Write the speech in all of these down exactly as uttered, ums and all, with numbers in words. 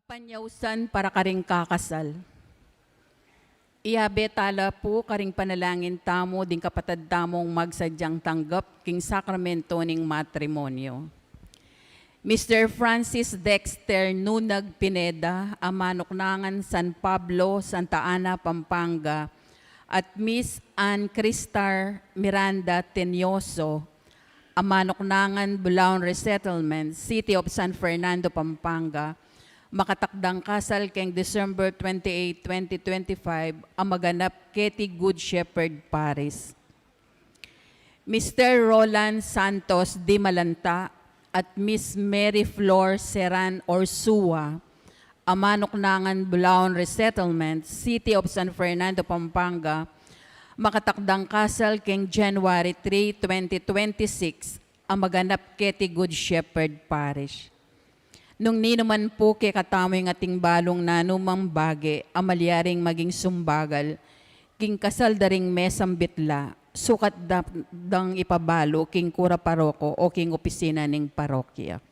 Panyausan para karing kakasal. Iyabe tala pu karing panalangin tamu ding kapatad tamung magsadyang tanggap king sakramento ning matrimonyo. Mister Francis Dexter Nunag Pineda, a manuknangan San Pablo, Santa Ana, Pampanga, at Miss Ann Cristar Miranda Tenioso, a manuknangan Bulaon Resettlement, City of San Fernando, Pampanga, makatakdang kasal keng December twenty-eight, twenty twenty-five, a maganap keti Good Shepherd Parish. Mister Roland Santos Dimalanta at Miss Mary Flor Seran Orsua, a manuknangan Bulaon Resettlement, City of San Fernando, Pampanga, makatakdang kasal keng January three, twenty twenty-six, a maganap keti Good Shepherd Parish. Nung ninuman pu kekatamu ing ating balung nanumang bage a malyaring maging sumbagal king kasal da ring mesambit la, sukat da, dang ipabalu king kura paroko o king opisina ning parokya.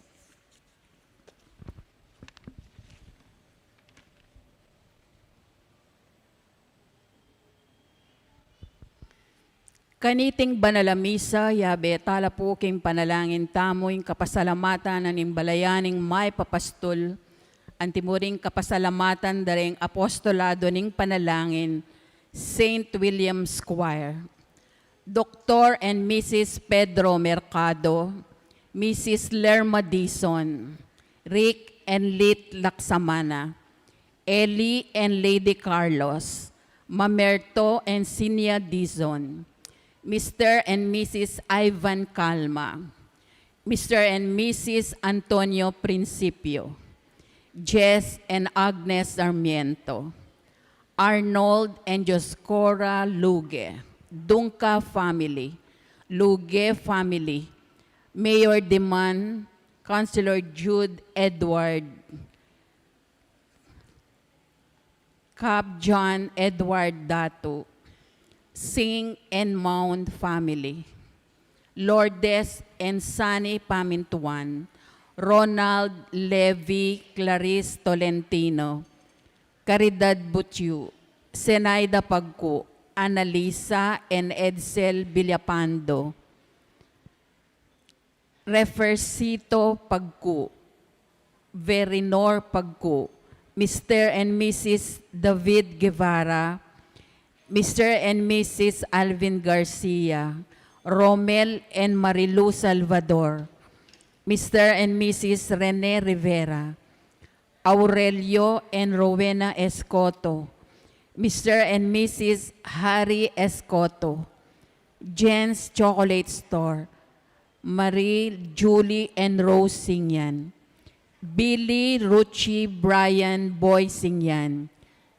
Kaniting banal a misa, yabe tala pu king panalangin tamu ing kapasalamatan na ning balayan ning mayap a pastul, anti mu ring kapasalamatan da ring apostolado ning panalangin, Saint William's Choir. Doktor and Missus Pedro Mercado, Missus Lerma Dizon, Rick and Lit Laksamana, Ellie and Lady Carlos, Mamerto and Sinia Dizon, Mister and Missus Ivan Calma, Mister and Missus Antonio Principio, Jess and Agnes Sarmiento, Arnold and Dioscora Luge, Dunca family, Luge family, Mayor Diman, Councilor Jude Edward, Cap John Edward Datu, Singh and Mount family, Lourdes and Sunny Pamintuan, Ronald, Levi, Clarice Tolentino, Caridad Butyu, Zenaida Pagku, Annalisa and Edsel Villapando, Refercito Pagku, Verinor Pagku, Mister and Missus David Guevara, Mister and Missus Alvin Garcia, Romel and Marilu Salvador, Mister and Missus Rene Rivera, Aurelio and Rowena Escoto, Mister and Missus Harry Escoto, Jen's Chocolate Store, Marie, Julie, and Rose Singyan, Billy, Ruchi, Brian, Boy Singyan,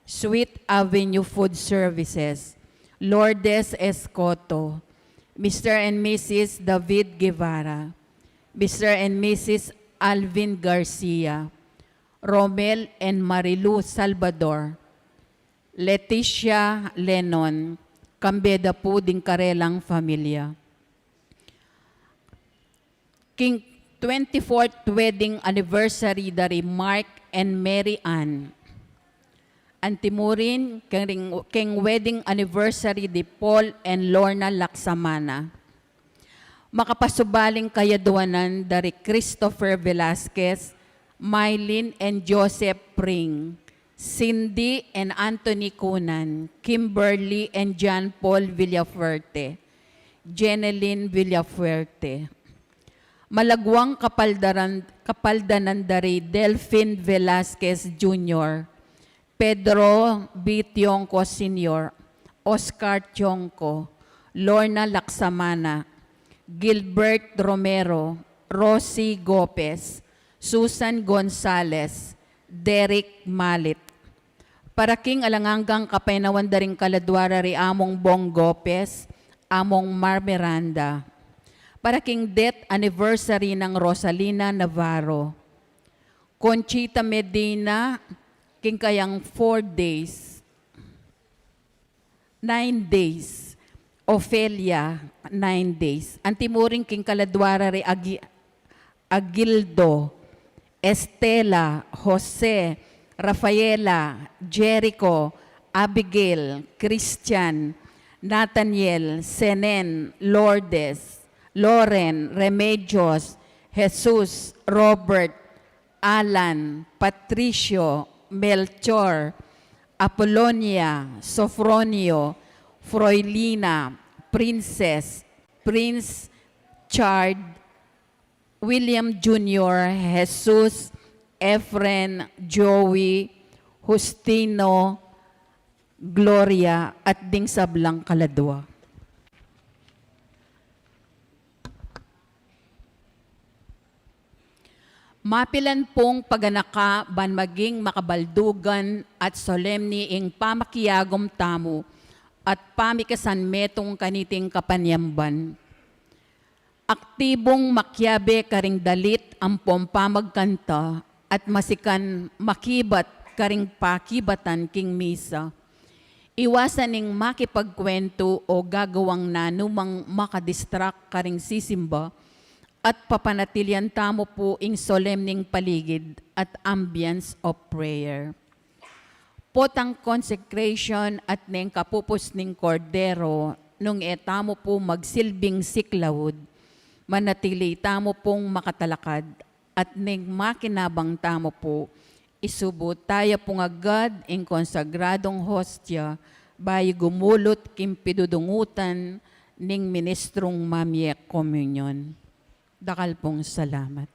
Sweet Avenue Food Services, Lourdes Escoto, Mister and Missus David Guevara, Mister and Missus Alvin Garcia, Romel and Marilu Salvador, Leticia Lenon, kambe da pu ding karelang familia. King twenty-fourth wedding anniversary da ri Mark and Mary Ann. Anti mu rin king, king wedding anniversary di Paul and Lorna Laksamana. Makapasubaling kayadwanan da ri Christopher Velasquez, Mylene and Joseph Pring, Cindy and Anthony Cunan, Kimberly and John Paul Villafuerte, Jeneline Villafuerte. Malagwang kapaldaran, kapaldanan da ri Delfin Velasquez Junior, Pedro B. Tionco Senior, Oscar Tionco, Lorna Laksamana, Gilbert Romero, Rosie Gopez, Susan Gonzalez, Derek Malit. Para king alang anggang kapaynawan da ring kaladwa ra ri Among Bong Gopez, Among Mar Miranda. Para king death anniversary nang Rosalina Navarro. Conchita Medina, king kayang four days. Nine days. Ofelia, nine days. Anti mu rin king kaladwa ra ri Agi-, Agildo, Estela, Jose, Rafaela, Jericho, Abigail, Christian, Nathaniel, Senen, Lourdes, Loren, Remedios, Jesus, Robert, Alan, Patricio, Melchor, Apolonia, Sofronio, Froilina, Princess, Prince, Chard, William Junior, Jesus, Efren, Joey, Justino, Gloria, at ding sablang kaladua. Mapilan pung paganaka ban maging makabaldugan at solemni ing pamakiagum tamu at pamikasan metung kaniting kapanyamban. Aktibung makiabe karing dalit ampong pamagkanta at masikan makibat karing pakibatan king misa. Iwasan ing makipagkuwentu o gagawang nanumang makadistract karing sisimba at papanatilian tamu pu ing solemning paligid at ambience of prayer. Potang consecration at neng kapupus ning Kordero, nung e tamu pu magsilbing siklaud, manatili tamu pung makatalakad, at neng makinabang tamu pu, isubu taya pung agad ing konsagradung hostia, bayu gumulut king pidudungutan ning ministrung mamie komunyon. Dakal pung salamat.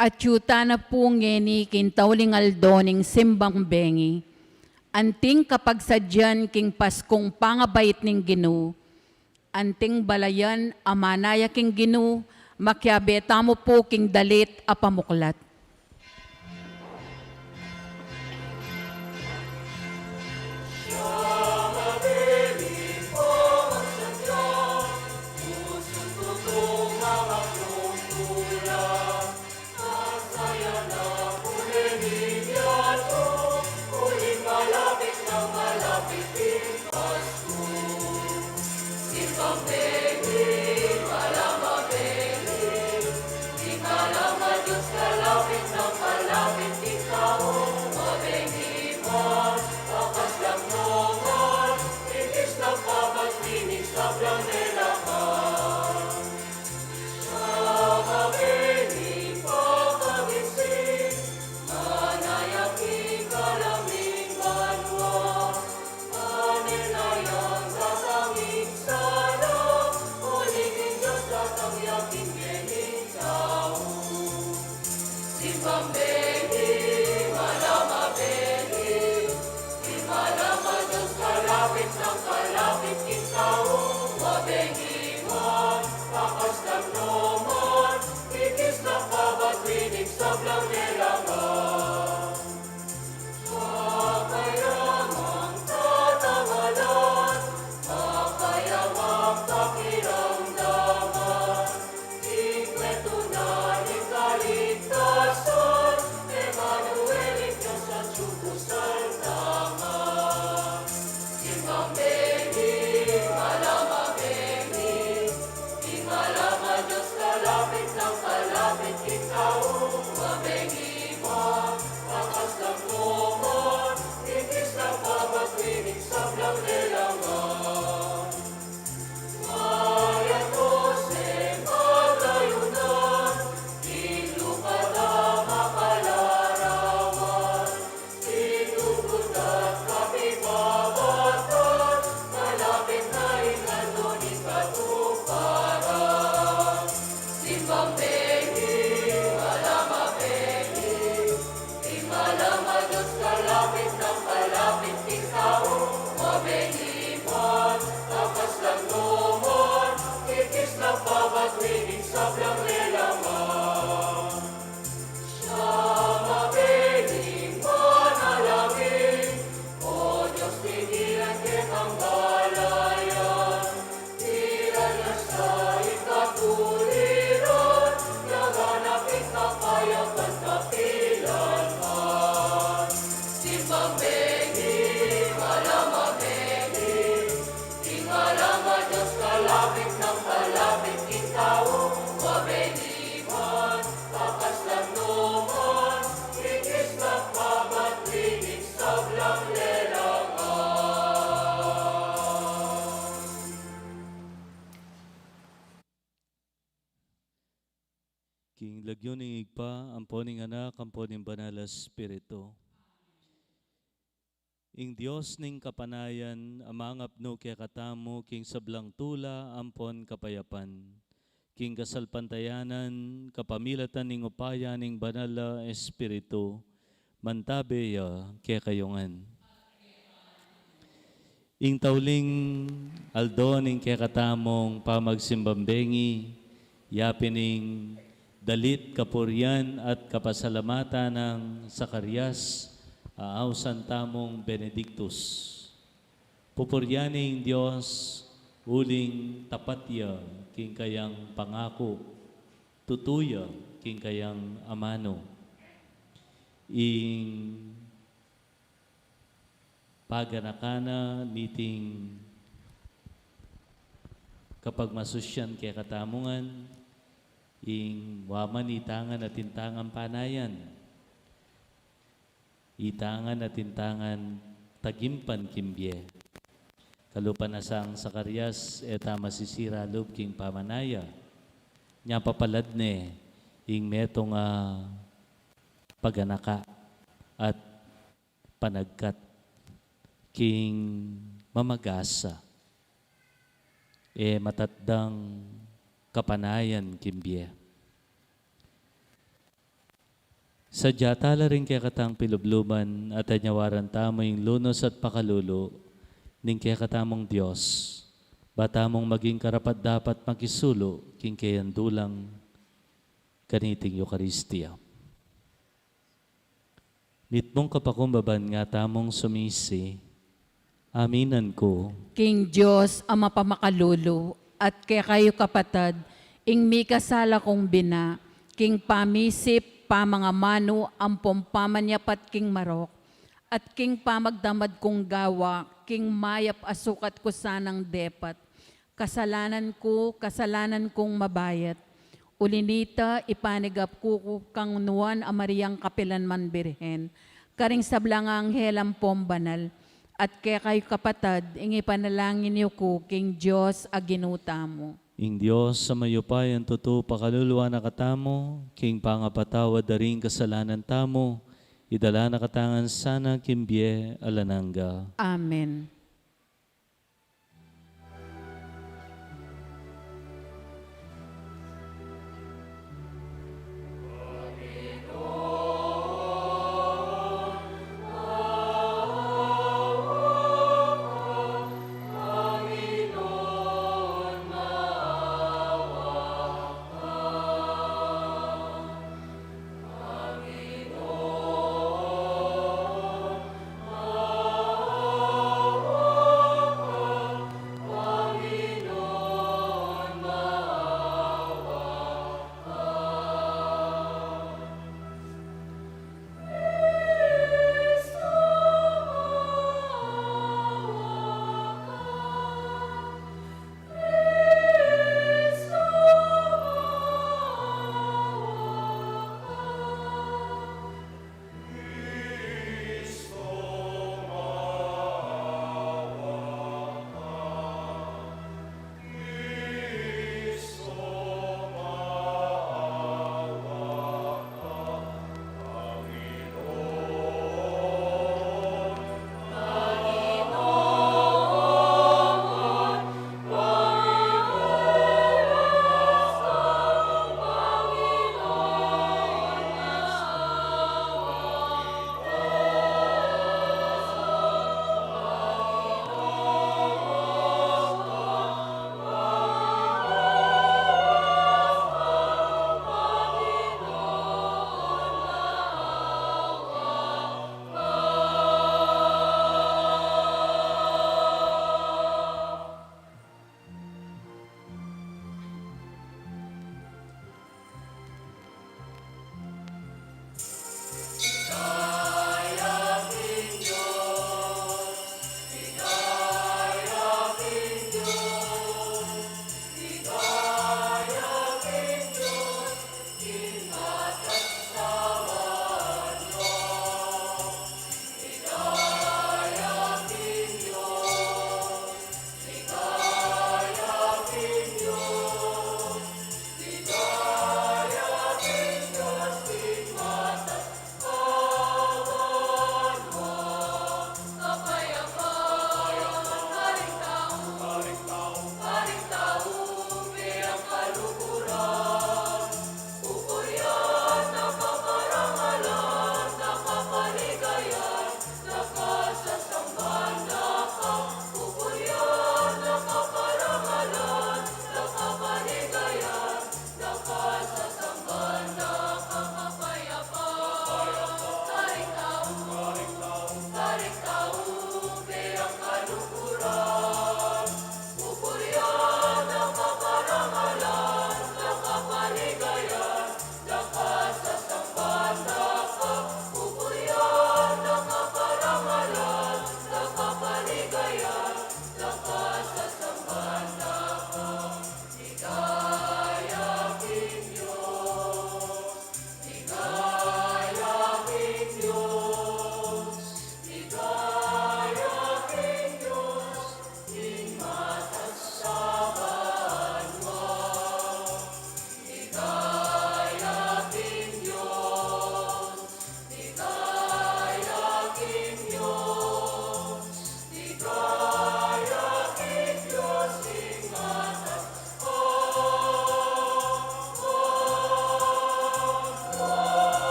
Atyu tana pu ngeni king tauling aldo ning simbang bengi, anting kapagsadyan king Paskung pangabait ning Ginu, anting balayan a manaya king Ginu, makiabe tamu pu king dalit a pamuklat. King lagyu ning Ibpa, ampo ning Anak, ampo ning Banal a Espiritu. Ing Dios ning kapanayan, a mangapnu kekatamu king sablang tula ampon kapayapan, king kasalpantayanan, kapamilatan ning upaya ning Banal a Espiritu, mantabe ya kekayu ngan. Ing tauling aldo ning kekatamung pamagsimbang bengi, yapin ing dalit, kapurian at kapasalamatan nang Zacarias, a ausan tamung Benedictus. Pupurian ing Dios uling tapat ya king kayang pangaku, tutu ya king kayang amanu. Ing paganakan na niting kapagmasusyan kekatamu ngan, ing wa man itangan atin tangan panayan, itangan atin tangan tagimpan king bie. Kalupa na sang Zacarias, e ta masisira lub king pamanaya. Nya papalad ne ing metung a paganaka at panagkat king mamagasa, e matatdang kapanayan king bie. Sadya tala ring kekatang pilubluban at anyawaran tamu ing lunus at pakalulu ning kekatamung Dios, ba tamung maging karapat-dapat makisulu king kayang dulang kaniting Eukaristia. Mitmung kapakumbaban nga tamung sumisi, aminan ku king Dios a mapamakalulu, at kekayu kapatad, ing mikasala kung bina, king pamisip, pamangamanu, ampong pamanyapat king marok, at king pamagdamag kung gawa, king mayap a sukat ku sanang depat. Kasalanan ku, kasalanan kung mabayat. Uli nita, ipanigap ku kang Nuan a Mariang kapilan man Birhen, karing sablang anghel ampong banal, at kekayu kapatad, ing ipanalangin yu ku king Dios a Ginu tamu. Ing Dios a mayupayang tutu pakaluluan na katamu, king pangapatawad da ring kasalanan tamu, idala na katamu ngan sana king bie alang angga. Amen.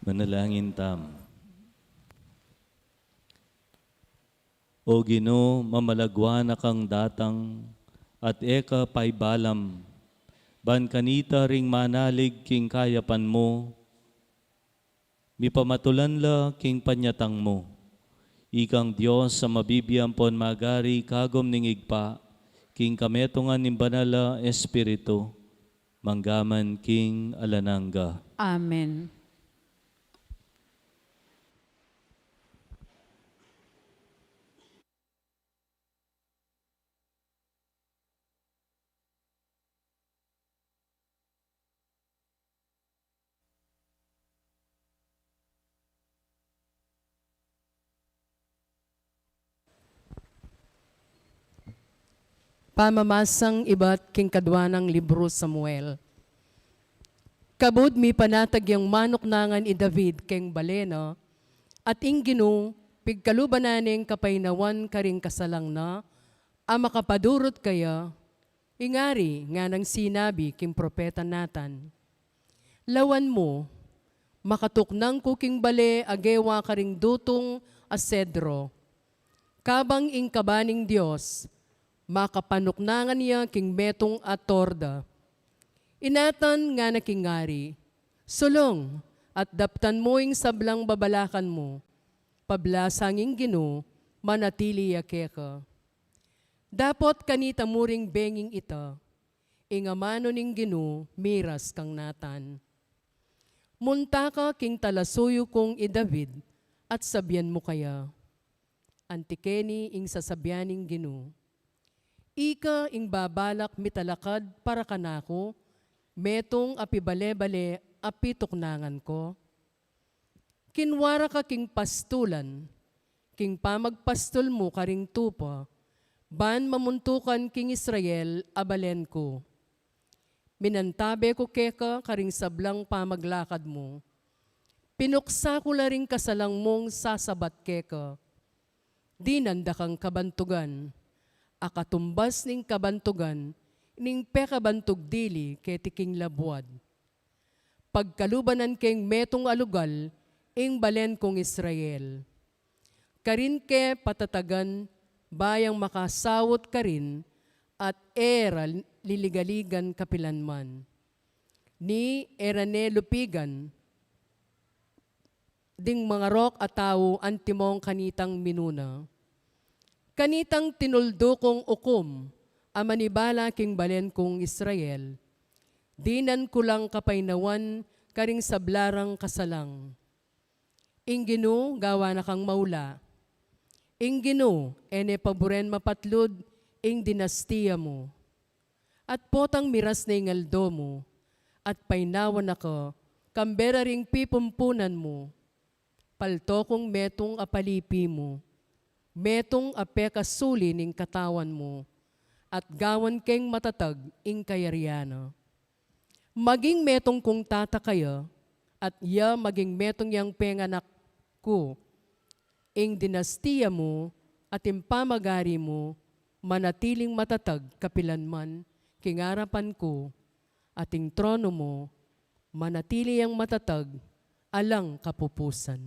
Manalangin tamu. O Ginu, mamalagwa na kang datang at e ka paibalam, ban kanita ring manalig king kayapan mu, mipamatulan la king panyatang mu. Ikang Dios a mabibie ampon magari kagum ning Ibpa, king kametungan ning Banal a Espiritu, mangga man king alang angga. Amen. Pamamasang ibat king kadwa nang libru Samuel. Kabud mipanatag yang manuknangan i David keng bale na, at ing Ginu pigkaluban na neng kapaynawan karing kasalang na, a makapadurut kaya, ing ari nganang sinabi king propeta Natan, "Lawan mu, makatuknang ku king bale a gewa karing dutung a sedro. Kabang ing kaba ning Dios, makapanuknangan ya king metung a torda." I Natan ngana king ari, "Sulung, at daptan mu ing sablang babalakan mu. Pablasang ing Ginu, manatili ya keka." Dapot kanita mu ring benging ita, ing amanu ning Ginu miras kang Natan. "Munta ka king talasuyu kung i David, at sabian mu kaya, 'Antiken ing sasabian ning Ginu: Ika ing babalak mitalakad para kanaku, metung a pibale-bale a pituknangan ku? Kinwa ra ka king pastulan, king pamagpastul mu karing tupa, ban mamuntukan king Israel a balen ku. Minantabe ku keka karing sablang pamaglakad mu. Pinuksa ku la ring kasalang mung sasabat keka. Dinan da kang kabantugan, a katumbas ning kabantugan ning pekabantug dili keti king labuad. Pagkalubanan keng metung a lugal ing balen kung Israel. Karin ke patatagan, ba yang makasaut karin, at e ra liligaligan kapilanman, ni e ra ne lupigan ding mangarok a tau antimong kanitang minuna. Kanitang tinuldu kung ukum a manibala king balen kung Israel, dinan ku lang kapaynawan karing sabla rang kasalang. Ing Ginu gawa na kang maula. Ing Ginu e ne paburen mapatlud ing dinastiya mu. At potang miras ne ing aldo mu, at paynawan na ka kambe ra ring pipumpunan mu. Palto kung metung a palipi mu, metung a pekasuli ning katawan mu, at gawan keng matatag ing kayarian na. Maging metung kung tata kaya, at ya maging metung yang penganak ku. Ing dinastiya mu at ing pamagari mu manatiling matatag kapilanman king arapan ku, at ing trono mu manatili yang matatag alang kapupusan."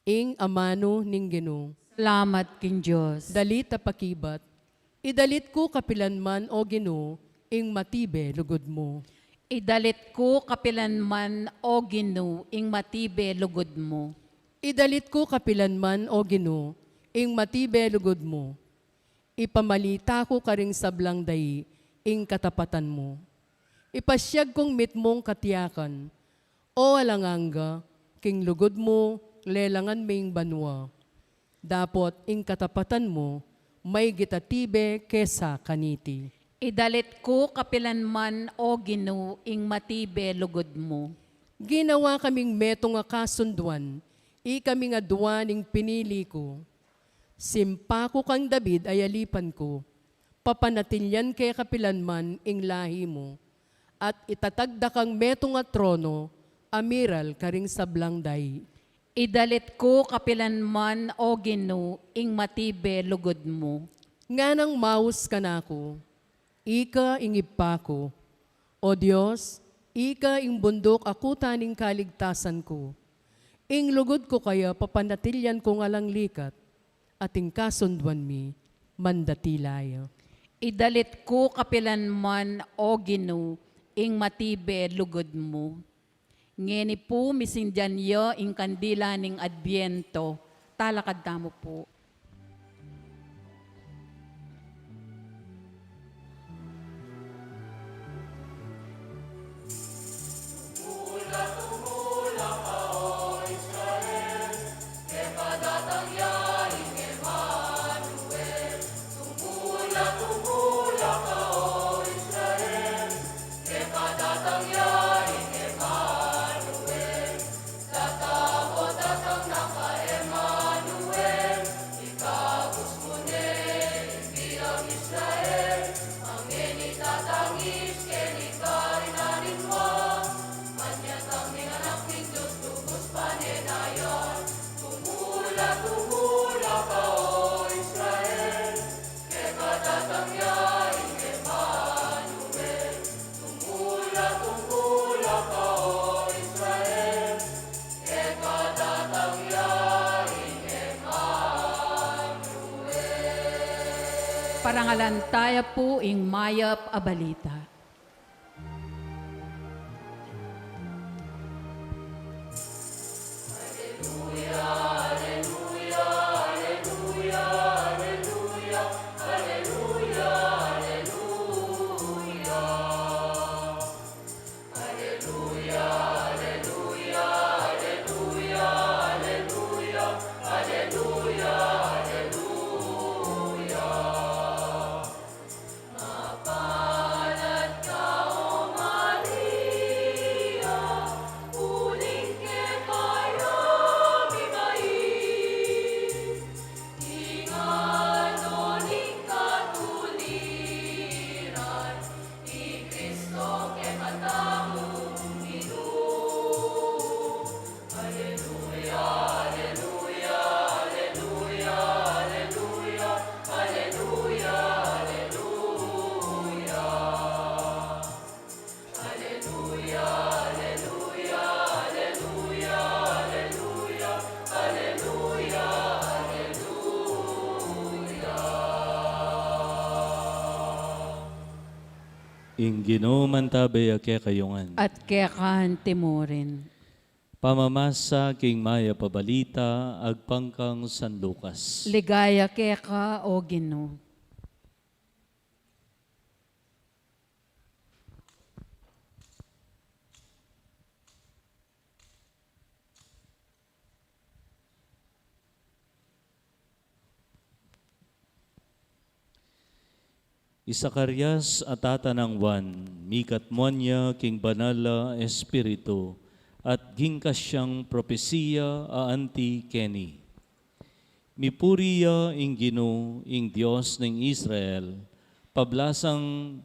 Ing amanu ning Ginu. Salamat king Dios. Dalit a pakibat. Idalit ku kapilanman, O Ginu, ing matibe lugud mu. Idalit ku kapilanman, O Ginu, ing matibe lugud mu. Idalit ku kapilanman, O Ginu, ing matibe lugud mu. Ipamalita ku karing sablang dai ing katapatan mu. Ipasiag kung mitmung katiakan. O alang angga, king lugud mu lelangan ming banua. Dapot ing katapatan mu maygit a tibe kesa kaniti. Idalit ku kapilanman, O Ginu, ing matibe lugud mu. Ginawa kaming metung a kasunduan, ikaming adua ning pinili ku. Simpa ku kang David a yalipan ku, papanatilian ke kapilanman ing lahi mu, at itatag da kang metung a trono a miral karing sablang dai. Idalit ku kapilanman, O Ginu, ing matibe lugud mu. Nganang maus kanaku, ika ing Ibpa ku. O Dios, Ika ing bunduk a kuta ning kaligtasan ku. Ing lugud ku kaya papanatilian kung alang likat, at ing kasunduan mi mandatila ya. Idalit ku kapilan man, O Ginu, ing matibe lugud mu. Ngeni pu misindian ya ing kandila ning Adbiento. Talakad tamu pu. Parangalan taya pu ing mayap a balita. Ing Ginu mantabe ya kekayu ngan. At keka anti mu rin. Pamamasa king mayap a balita agpang kang San Lucas. Ligaya keka, O Ginu. I Zacarias a tata nang Juan, mikatmuan ya king Banal a Espiritu, at gingkas yang propesiya a anti keni. Mipuri ya ing Ginu, ing Dios ning Israel, pablasang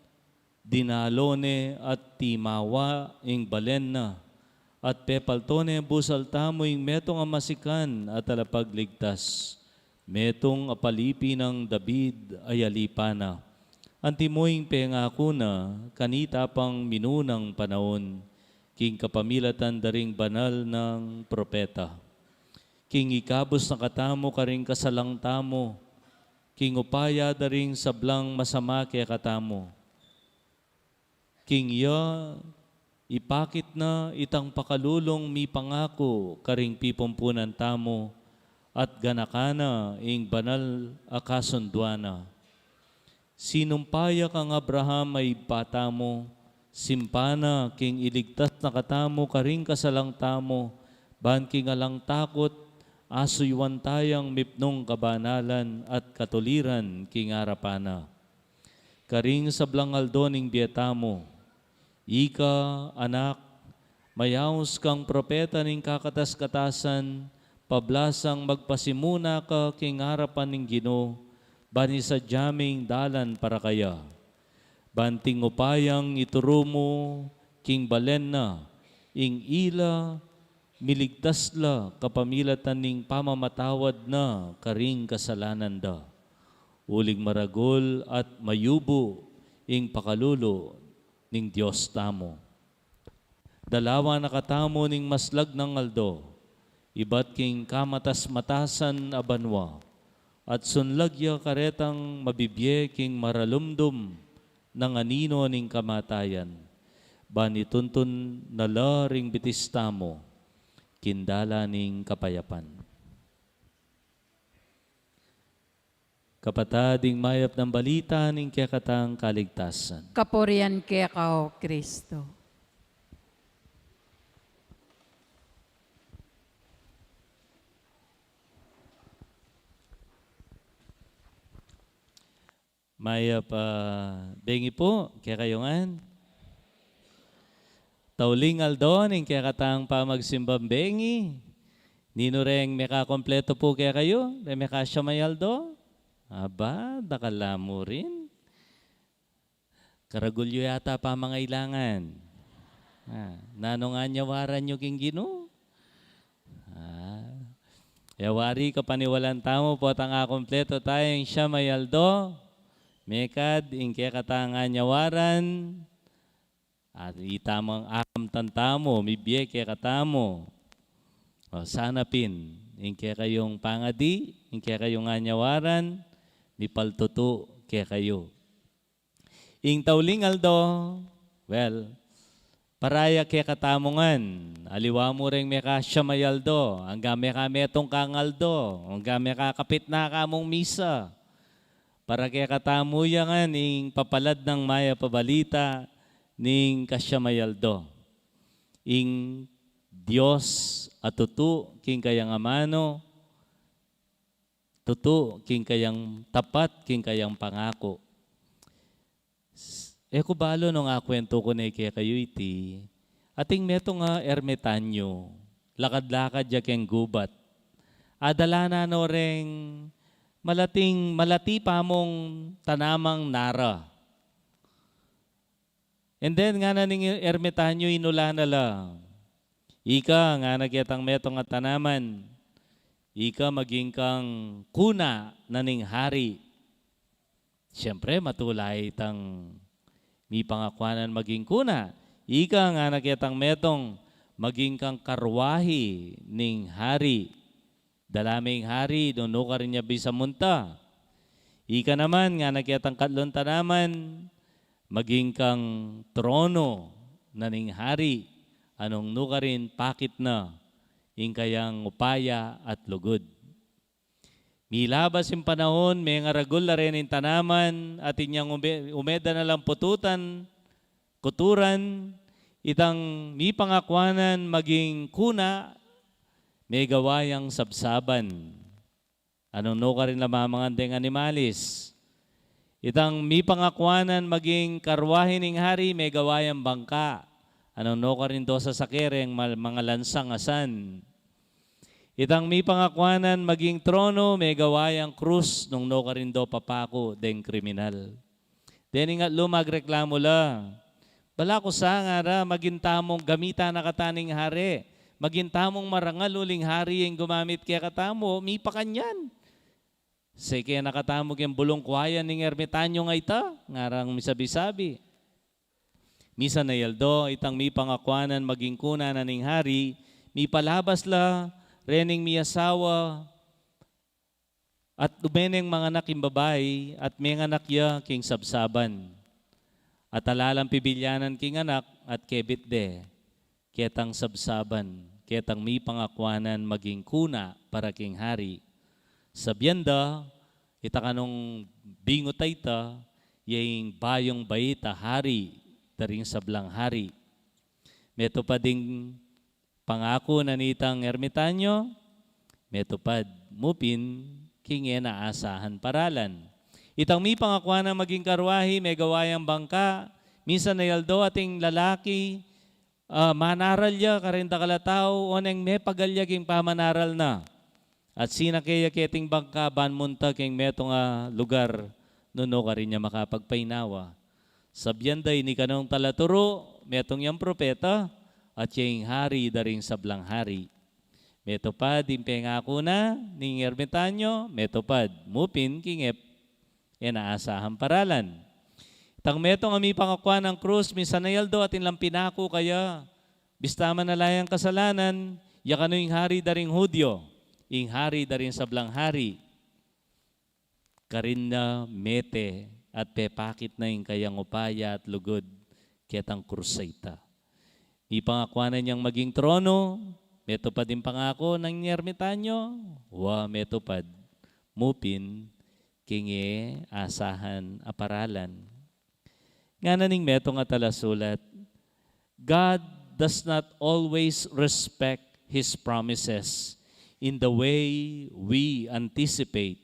dinalo ne at timawa ing balen na, at pepalto ne busal tamu ing metung a masikan a talapagligtas, metung a palipi nang David a yalipa na. Antimo ing pengaku na kanita pang minunang panaun, king kapamilatan da ring banal nang propeta. King ikabus na katamu karing kasalang tamu, king upaya da ring sablang masama kekatamu. King iya, ipakit na itang pakalulung mipangaku karing pipumpunan tamu, at ganakan na ing banal a kasunduan na. Sinumpa ya kang Abraham a ibpa tamu, simpan na king iligtas na katamu karing kasalang tamu, ban king alang takut, asuyuan tayang mipnung kabanalan at katuliran king arapan na. Karing sablang aldo ning bie tamu, ika, anak, mayaus kang propeta ning kakatas-katasan, pablasang magpasimuna ka king arapan ning Ginu, ban isadia me ing dalan para kaya. Ban king upayang ituru mu king balen na, ing ila miligtas la kapamilatan ning pamamatawad na karing kasalanan da. Uling maragul at mayubu ing pakalulu ning Dios tamu. Dalawa na katamu ning maslag nang aldo, ibat king kamatas-matasan a banua, at sunlag ya karetang mabibie king maralumdum nang anino ning kamatayan, ban ituntun na la ring bitis tamu king dalan ning kapayapan. Kapatad, ing mayap nang balita ning kekatang kaligtasan. Kapurian keka, O Kristo. Mayap a bengi pu kekayu ngan. Tauling aldo ning kekatang pamagsimbang bengi. Ninu reng mekakompleto pu kekayu, reng mekasiam a aldo? Aba, dakal la mu rin. Karagul yu yata pamangailangan. Ah, nanung anyawaran yu king Ginu? Ah, e wari, kapaniwalan tamu, potang akompleto taya ing siam a aldo, mekad ing kekatang anyawaran, at itamung akamtan tamu mibie kekatamu. O, sana pin ing kekayung pangadi, ing kekayung anyawaran, mipaltutu kekayu. Ing tauling aldo, well, para ya kekatamu ngan, aliwa mu reng mekasiam a aldo, anggang mekametung kang aldo, anggang mekakapit na kamung misa. Para kekatamu ya ngan ing papalad nang mayap a balita ning kasiam a aldo. Ing Dios a tutu king kayang amanu, tutu king kayang tapat, king kayang pangaku. S-, e ku balu nung akuentu ku ne kekayu iti, ating metung a ermitanyu, lakad-lakad ya keng gubat. Adala na no reng malating, malati pa mung tanamang nara. And then, ngana ning ermitanyu, inula na la. Ika, ngana ketang metung a tanaman, ika maging kang kuna na ning hari. Siyempre, matula itang mipangakuanan maging kuna. Ika, ngana ketang metung, maging kang karwahi ning hari. Dala me ing hari nung nukarin ya bisa munta. Ika naman, ngana ketang katlung tanaman, maging kang trono na ning hari, a nung nukarin pakit na ing kayang upaya at lugud. Milabas ing panaun, mengaragul la reng tanaman, at inyang ume-, umeda na lang pututan, kuturan, itang mipangakuanan maging kuna, megawa yang sabsaban. A nung nukarin la mamangan deng animalis. Itang mipangakuanan maging karwahi ning hari, megawa yang bangka. A nung nukarin do sasake reng mal-, mangalansang asan. Itang mipangakuanan maging trono, megawa yang krus, nung nukarin do papaku deng kriminal. Dening atlu magreklamu la. Bala ku sa, ngara, maging tamung gamitan na kata ning hari. Maging tamung marangal uling hari ing gumamit kekatamu, mipakanyan. Seke na katamu keng bulung kuayan ning ermitanyu nga ita, ngarang misabi-sabi. Misan a aldo, itang mipangakuanan maging kuna na ning hari, mipalabas la rening miasawa, at dumene nang manganak ing babai, at menganak ya king sabsaban. At ala lang pibilyanan king anak, at kebit de ketang sabsaban, ketang mipangakuanan maging kuna para king hari. Sabian da, ita kanung bingut a ita, ya ing bayung bait a hari da ring sablang hari. Metupad ing pangaku na nitang ermitanyu, metupad mu pin king e na asahan paralan. Itang mipangakuanan maging karwahi, megawa yang bangka, misan a aldo ating lalaki, ah, manaral ya kareng dakal a tau, oneng mepagal ya king pamanaral na. At sinake ya keting bangka ban munta king metung a lugar, nung nukarin ya makapagpainawa. Sabian da, ini kanung talaturu, metung yang propeta, at ya ing hari da ring sablang hari. Metupad ing pengaku na ning ermitanyu, metupad mu pin king e na asahan paralan. Itang metung a mipangakuanan krus, misan a aldo atin lang pinaku kaya, Bista man ala yang kasalanan, ya kanu ing hari da ring Hudyo, ing hari da ring sablang hari. Karin na mete at pepakit na ing kayang upaya at lugud ketang krus a ita. Mipangaku na yang maging trono, metupad ing pangaku nang ermitanyo, wa metupad, mu pin king e asahan a paralan. Ngana ning metung a talasulat, God does not always respect His promises in the way we anticipate,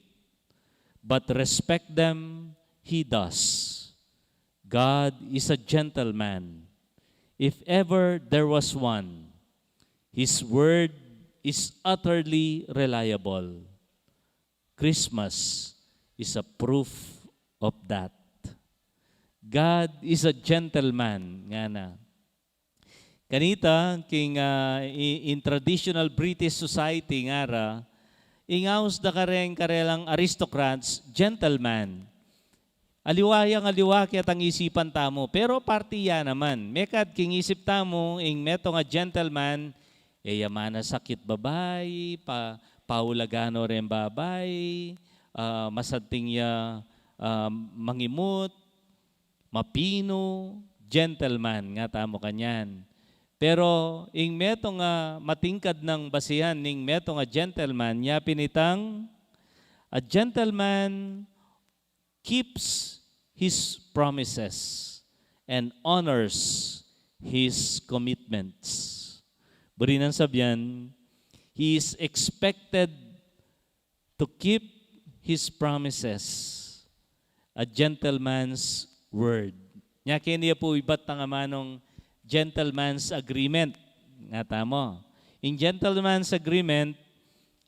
but respect them He does. God is a gentleman, if ever there was one. His word is utterly reliable. Christmas is a proof of that. God is a gentleman, ngana. Kanita, king, ah, i-, in traditional British society, ngara, ing aus da kareng karelang aristocrats, gentleman. Aliwa yang aliwa ketang isipan tamu, pero parti ya naman. Mekad king isip tamu, ing metung a gentleman, e ya manasakit babai, pa, paulagan no reng babai, ah, masanting ya, ah, mangimut, mapinu, gentleman, ngatamu kanyan. Pero ing metung a matingkad nang basihan ning metung a gentleman, ya pin itang, a gentleman keeps his promises and honors his commitments. Buri nang sabian, he is expected to keep his promises, a gentleman's word. Nya keni ya pu ibat tang amanung gentleman's agreement. Ngatamu. Ing gentleman's agreement,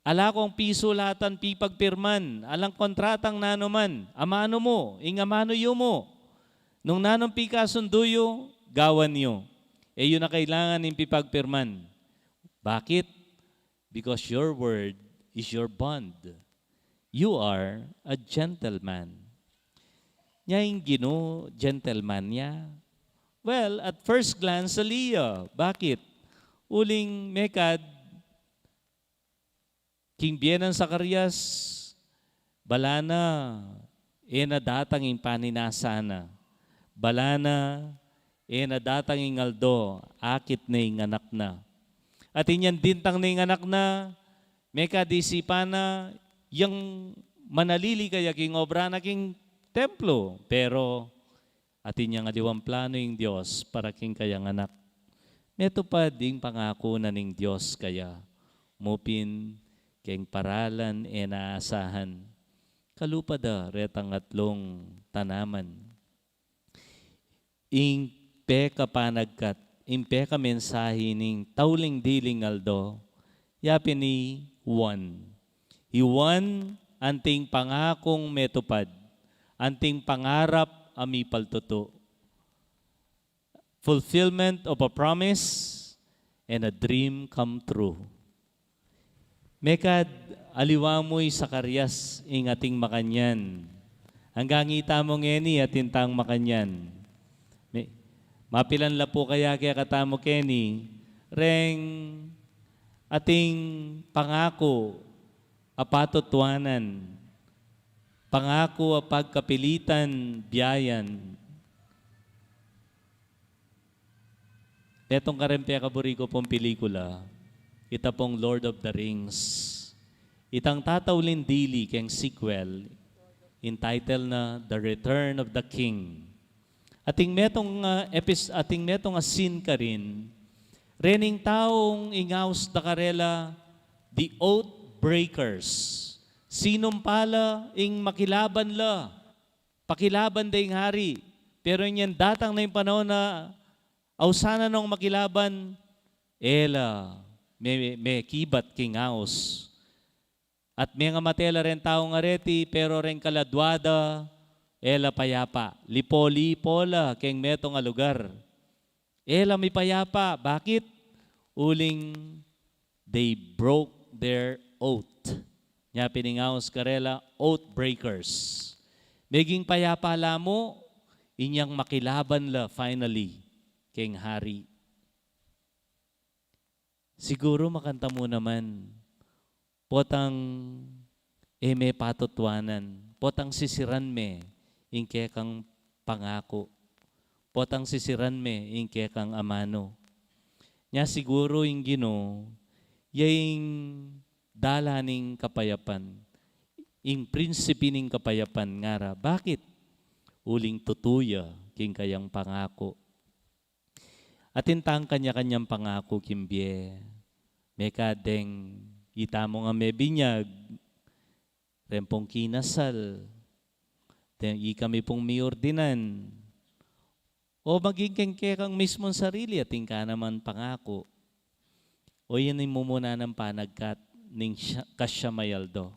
ala kung pisulatan, pipagpirman, alang kontratang nanu man, amanu mu, ing amanu yu mu. Nung nanung pikasundu yu, gawan yu. E yu na kailangan ing pipagpirman. Bakit? Because your word is your bond. You are a gentleman. Nya ing Ginu, gentleman ya? Well, at first glance, ali ya. Bakit? Uling mekad, king bie nang Zacarias, bala na, e na datang ing paninasa na. Bala na, e na datang ing aldo, akit na ing anak na. At inyang dintang na ing anak na, mekad isipan na, yang manalili kaya king obra na king templo. Pero, atin yang aliwang plano ing Dios para king kayang anak. Metupad ing pangaku na ning Dios kaya, mu pin keng paralan e na asahan. Kalupa da retang atlung tanaman. Ing pekapanagkat, ing pekamensahi ning tauling diling aldo, ya pin i Juan. I Juan, anting pangakung metupad, anting pangarap a mipaltutu. Fulfillment of a promise and a dream come true. Mekad aliwa mu i Zacarias ing atin makanyan. Anggang ita mu ngeni atin tang makanyan. Me-, mapilan la pu kaya kekatamu keni, reng atin pangaku a patutuanan, pangaku a pagkapilitan biayan. Netung kareng pekaburi ku pung pelikula, ita pung Lord of the Rings. Itang tatauling dili keng sequel, entitled na The Return of the King. Ating metung, ah, epis-, ating metung a scene karin, rening taung ingaus da karela, the oath breakers. Sinumpa la ing makilaban la, pakilaban da ing hari. Pero inyang datang na ing panaun a ausan na nong makilaban, e la me-, mekibat king aus. At mengamate la reng taung areti, pero reng kaladua da, e la payapa. Lipo-lipo la keng metung a lugar. E la mipayapa. Bakit? Uling they broke their oath. Nya pin ingaus karela, oath breakers. Meging payapa la mu, inyang makilaban la finally keng hari. Siguru makanta mu naman, potang e me patutuanan, potang sisiran me ing kekang pangaku, potang sisiran me ing kekang amanu. Nya siguru ing Ginu, ya ing dalan ning kapayapan, ing prinsipe ning kapayapan ngara. Bakit? Uling tutu ya king kayang pangaku. Atin tang kanya-kanyang pangaku king bie. Mekad deng itamu ngan mebinyag, reng pung kinasal, deng ikami pung miordinan, o maging keng kekang mismung sarili, atin ka naman pangaku. O yan ing mumuna nang panagkat ning sya-, kasya mayaldo.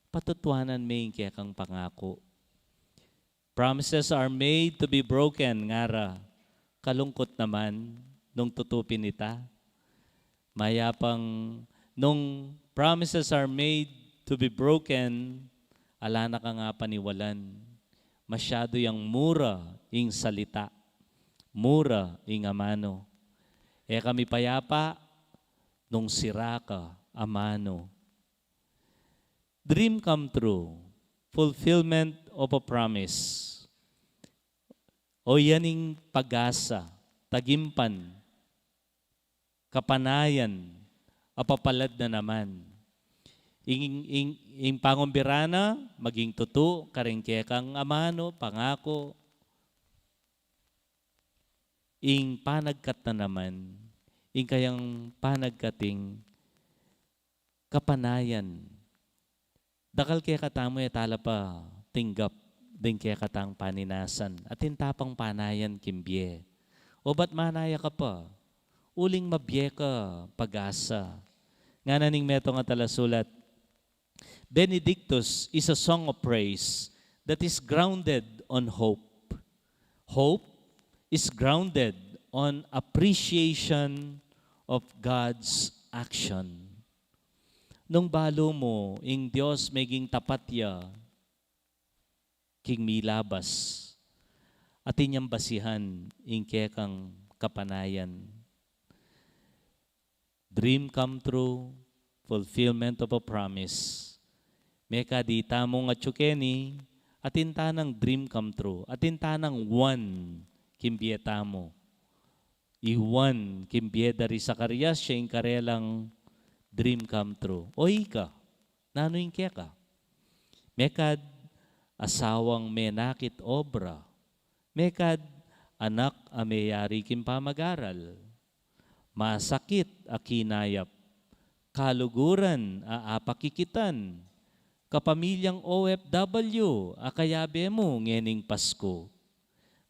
Patutuanan me ing kekang pangaku. Promises are made to be broken, ngara. Kalungkut naman nung tutu pin ita. Mayapang nung promises are made to be broken, ala na kang apaniwalan. Masyadu yang mura ing salita, mura ing amanu. E ka mipayapa nung sira ka amanu. Dream come true, fulfillment of a promise. O yan ing pag-asa, tagimpan, kapanayan, apapalad na naman. Ing, ing, ing pangumbira na, maging tutu, karing kekang amanu, pangaku, ing panagkat na naman, ing kayang panagkating kapanayan. Dakal kekatamu e tala pa tinggap ding kekatang paninasan, atin ta pang panayan king bie. O bat manaya ka pa, uling mabie ka pag-asa. Ngana ning metung a talasulat, Benedictus is a song of praise that is grounded on hope. Hope is grounded on appreciation of God's action. Nung balu mu ing Dios meging tapat ya king milabas, atin yang basihan ing kekang kapanayan. Dream come true, fulfillment of a promise. Mekad ita mung atyu keni, atin ta nang dream come true, atin ta nang one king bie tamu. Iwan king bie da ri Zacarias, siya ing karelang dream come true. O ika, nanu ing keka? Mekad asawang menakit obra, mekad anak a meyari king pamag-aral, masakit a kinayap, kaluguran a apakikitan, kapamilyang O F W a kayabe mu ngening Pasku,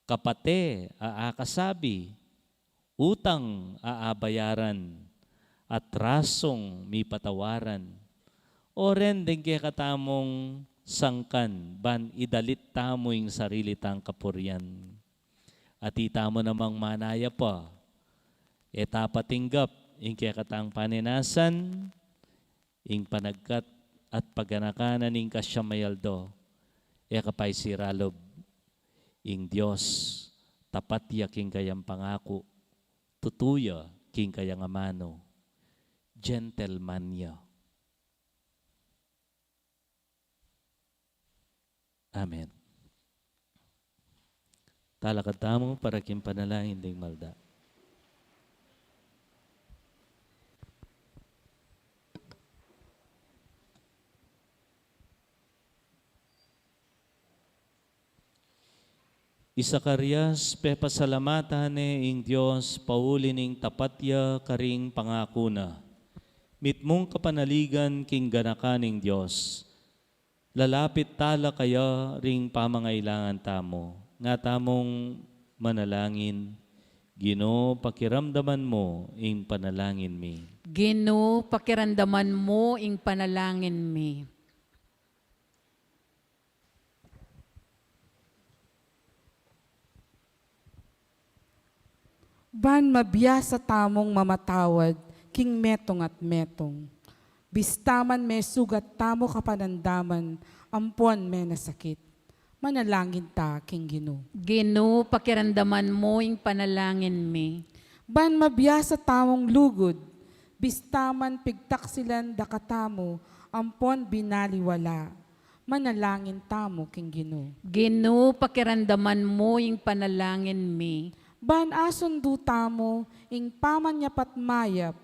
kapate a akasabi, utang a abayaran, atrasong mipatawaran, o ren deng kekatamung sangkan ban idalit tamu ing sarili tang kapurian. At itamu namang manaya pa, e ta patinggap ing kekatang paninasan, ing panagkat at paganakan na ning kasya mayaldo, e ka pa isiralub. Ing Dios, tapat ya king kayang pangaku, tutu ya king kayang amanu, gentleman ya. Amen. Talakad tamu para king panalangin ding malda. I Zacarias, pepasalamatan ne ing Dios pauli ning tapat ya karing pangaku na. Mitmung kapanaligan king ganakan ning Dios. Lalapit tala kaya ring pamangailangan tamu. Nga tamung manalangin, Ginu, pakiramdaman mu ing panalangin mi. Ginu, pakiramdaman mu ing panalangin mi. Ban mabiasa tamung mamatawad king metung at metung. Bista man mesugat tamu kapanandaman ampon menasakit. Manalangin ta king Ginu. Ginu, pakiramdaman mu ing panalangin mi. Ban mabiasa tamung lugud pista man pigtaksilan da katamu ampon binaliwala. Manalangin tamu king Ginu. Ginu, pakiramdaman mu ing panalangin mi. Ban asundu tamu ing pamanyapat mayap,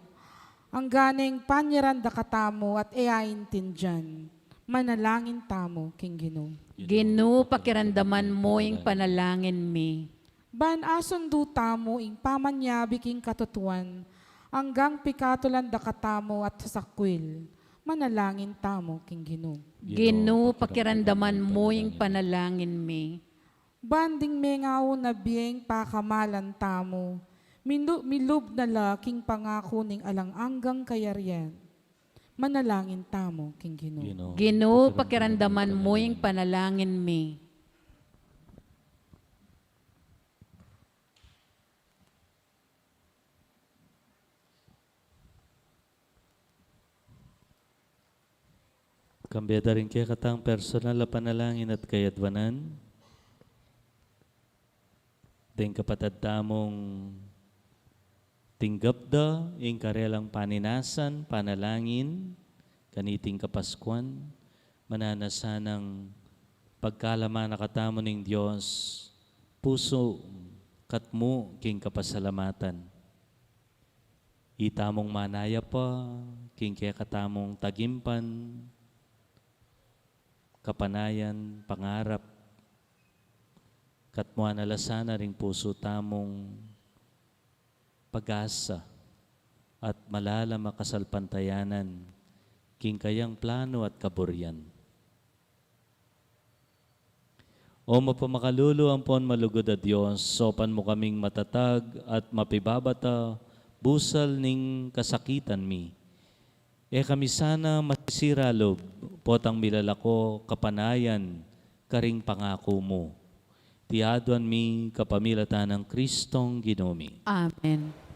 anggang panyaran da katamu at e aintindian. Manalangin tamu king Ginu. Ginu, pakiramdaman mu ing panalangin mi. Ban asundu tamu ing pamanyabi king katutuan, anggang pikatulan da katamu at sasakwil. Manalangin tamu king Ginu. Ginu, pakiramdaman mu ing panalangin mi. Ban ding mengaun a bieng pakamalan tamu, milu-, milub na la king pangaku ning alang anggang kayarian. Manalangin tamu king Ginu. Ginu, pakiramdaman mu ing panalangin mi. Kambe da ring kekatang personal a panalangin at kayadwanan. Deng kapatad tamung tinggap da ing karelang paninasan, panalangin, kaniting Kapaskuan, mananu sanang pagkalaman na katamu ning Dios, pusu katmu king kapasalamatan. Itamung manaya pa king kekatamung tagimpan, kapanayan, pangarap, katmuan na la sana ring pusu tamung pag-asa at malalam a kasalpantayanan king kayang plano at kaburian. O mapamakalulu ampon malugud a Dios, saupan mu kaming matatag at mapibabat a busal ning kasakitan mi. E kami sana masisira lub, potang milalako kapanayan karing pangaku mu. Iti aduan mi kapamilatan nang Kristong Ginu mi. Amen.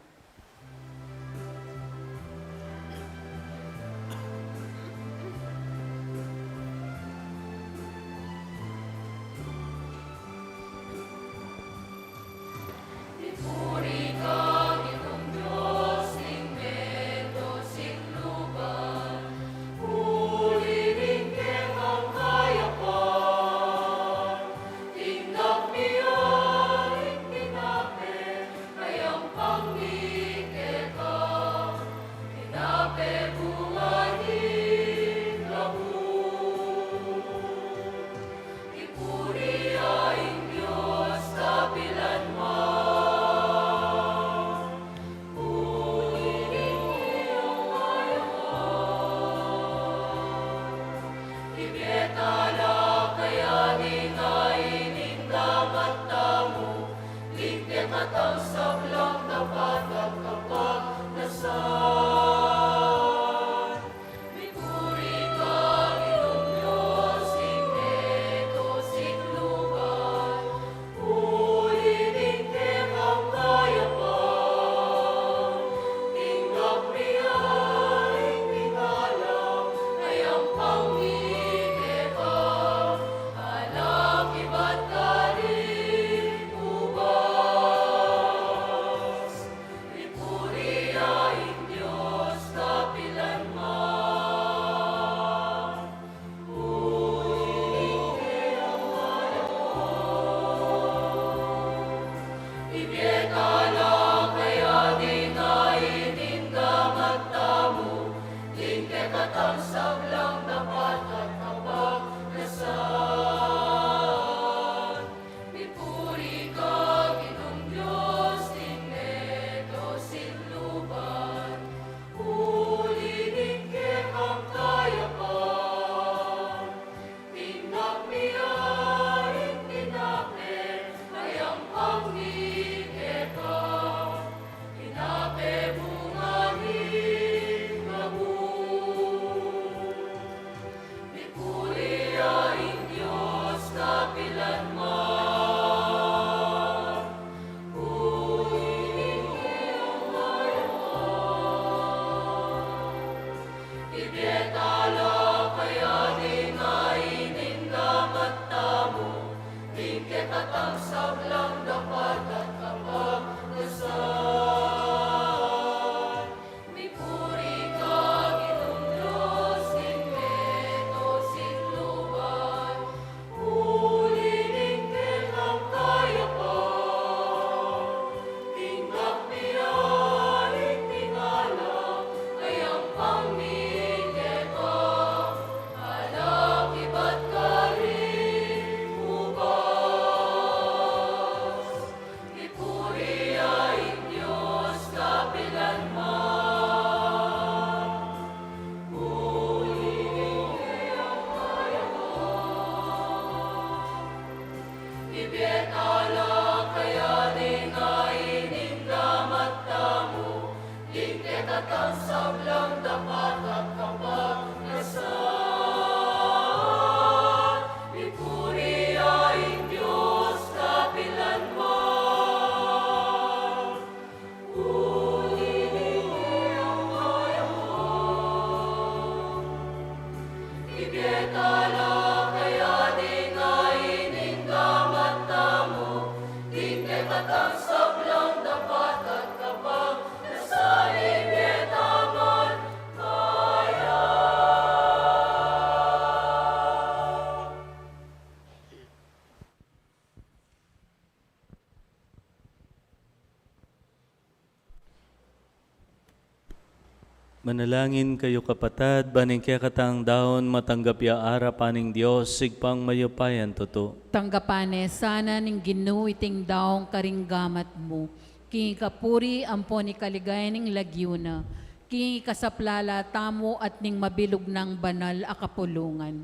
Manalangin kayu, kapatad, ban ing kekatang daun matanggap ya arapan ning Dios, Ibpang mayupayang tutu. Tanggapan ne sana ning Ginu iting daun karing gamat mu, king ikapuri ampon ikaligaya ning lagyu na, king ikasaplala tamu at ning mabilug nang banal a kapulungan.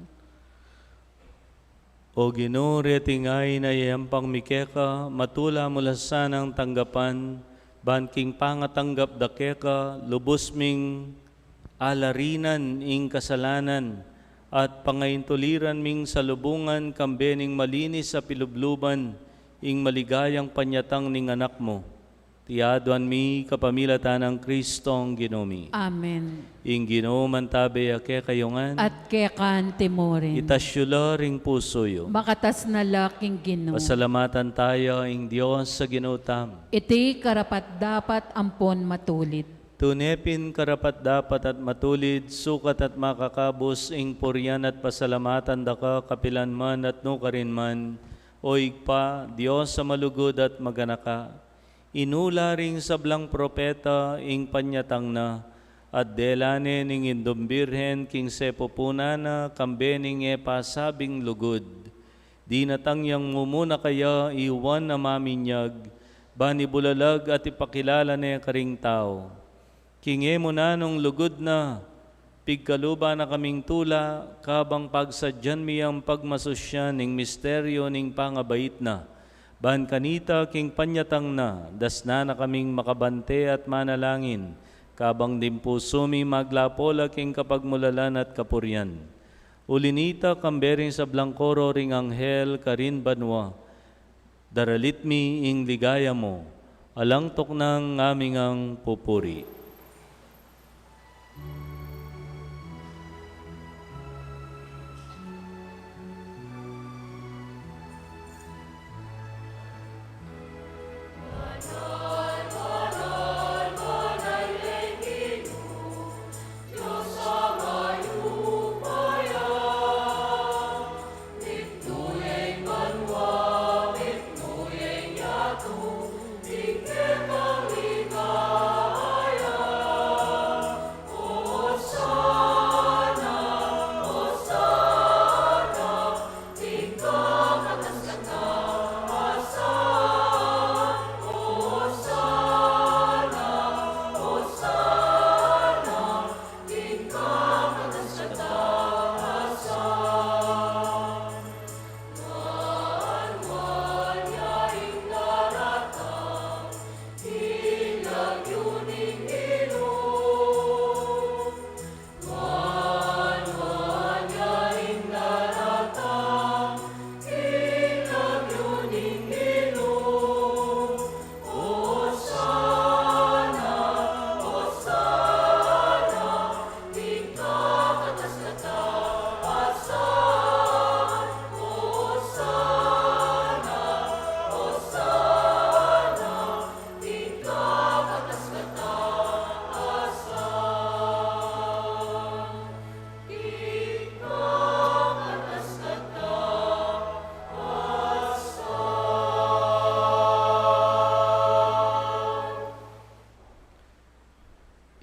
O Ginu, reting ain a iyayampang mi keka, matula mu la sanang tanggapan, ban king pangatanggap da keka, lubus ming alarinan ing kasalanan, at pangaintuliran ming salubungan kambe ning malinis a pilubluban ing maligayang panyatang ning Anak mu. Iti aduan mi kapamilatan nang Kristong Ginu mi. Amen. Ing Ginu mantabe ya kekayu ngan. At keka naman murin. Itas yu la ring pusu yu. Makatas na la king Ginu. Pasalamatan taya ing Dios a Ginu tamu. Iti karapat-dapat ampon matulid. Tune pin karapat-dapat at matulid, sukat at makakabus ing purian at pasalamatan da ka kapilan man at nukarin man, O Ibpa, Dios a malugud at maganaka. Inula ring sablang propeta ing panyatang na, at dela ne ning Indung Birhen king sepupunan na kambe ning e pasabing lugud. Dinatang yang mumuna kaya i Juan a Maminyag, ban ibulalag at ipakilala ne karing tau. King e mu nanung lugud na, pigkaluban na kaming tula, kabang pagsadyan mi yang pagmasusyan ning misteryu ning pangabait na. Ban kanita king panyatang na, dasnan na kaming makabante at manalangin, kabang ding pusu mi maglapo la king kapagmulalan at kapurian. Uli nita, kambe ring sablang koro ring anghel karin banua, daralit mi ing ligaya mu, alang tuknang ngaming pupuri.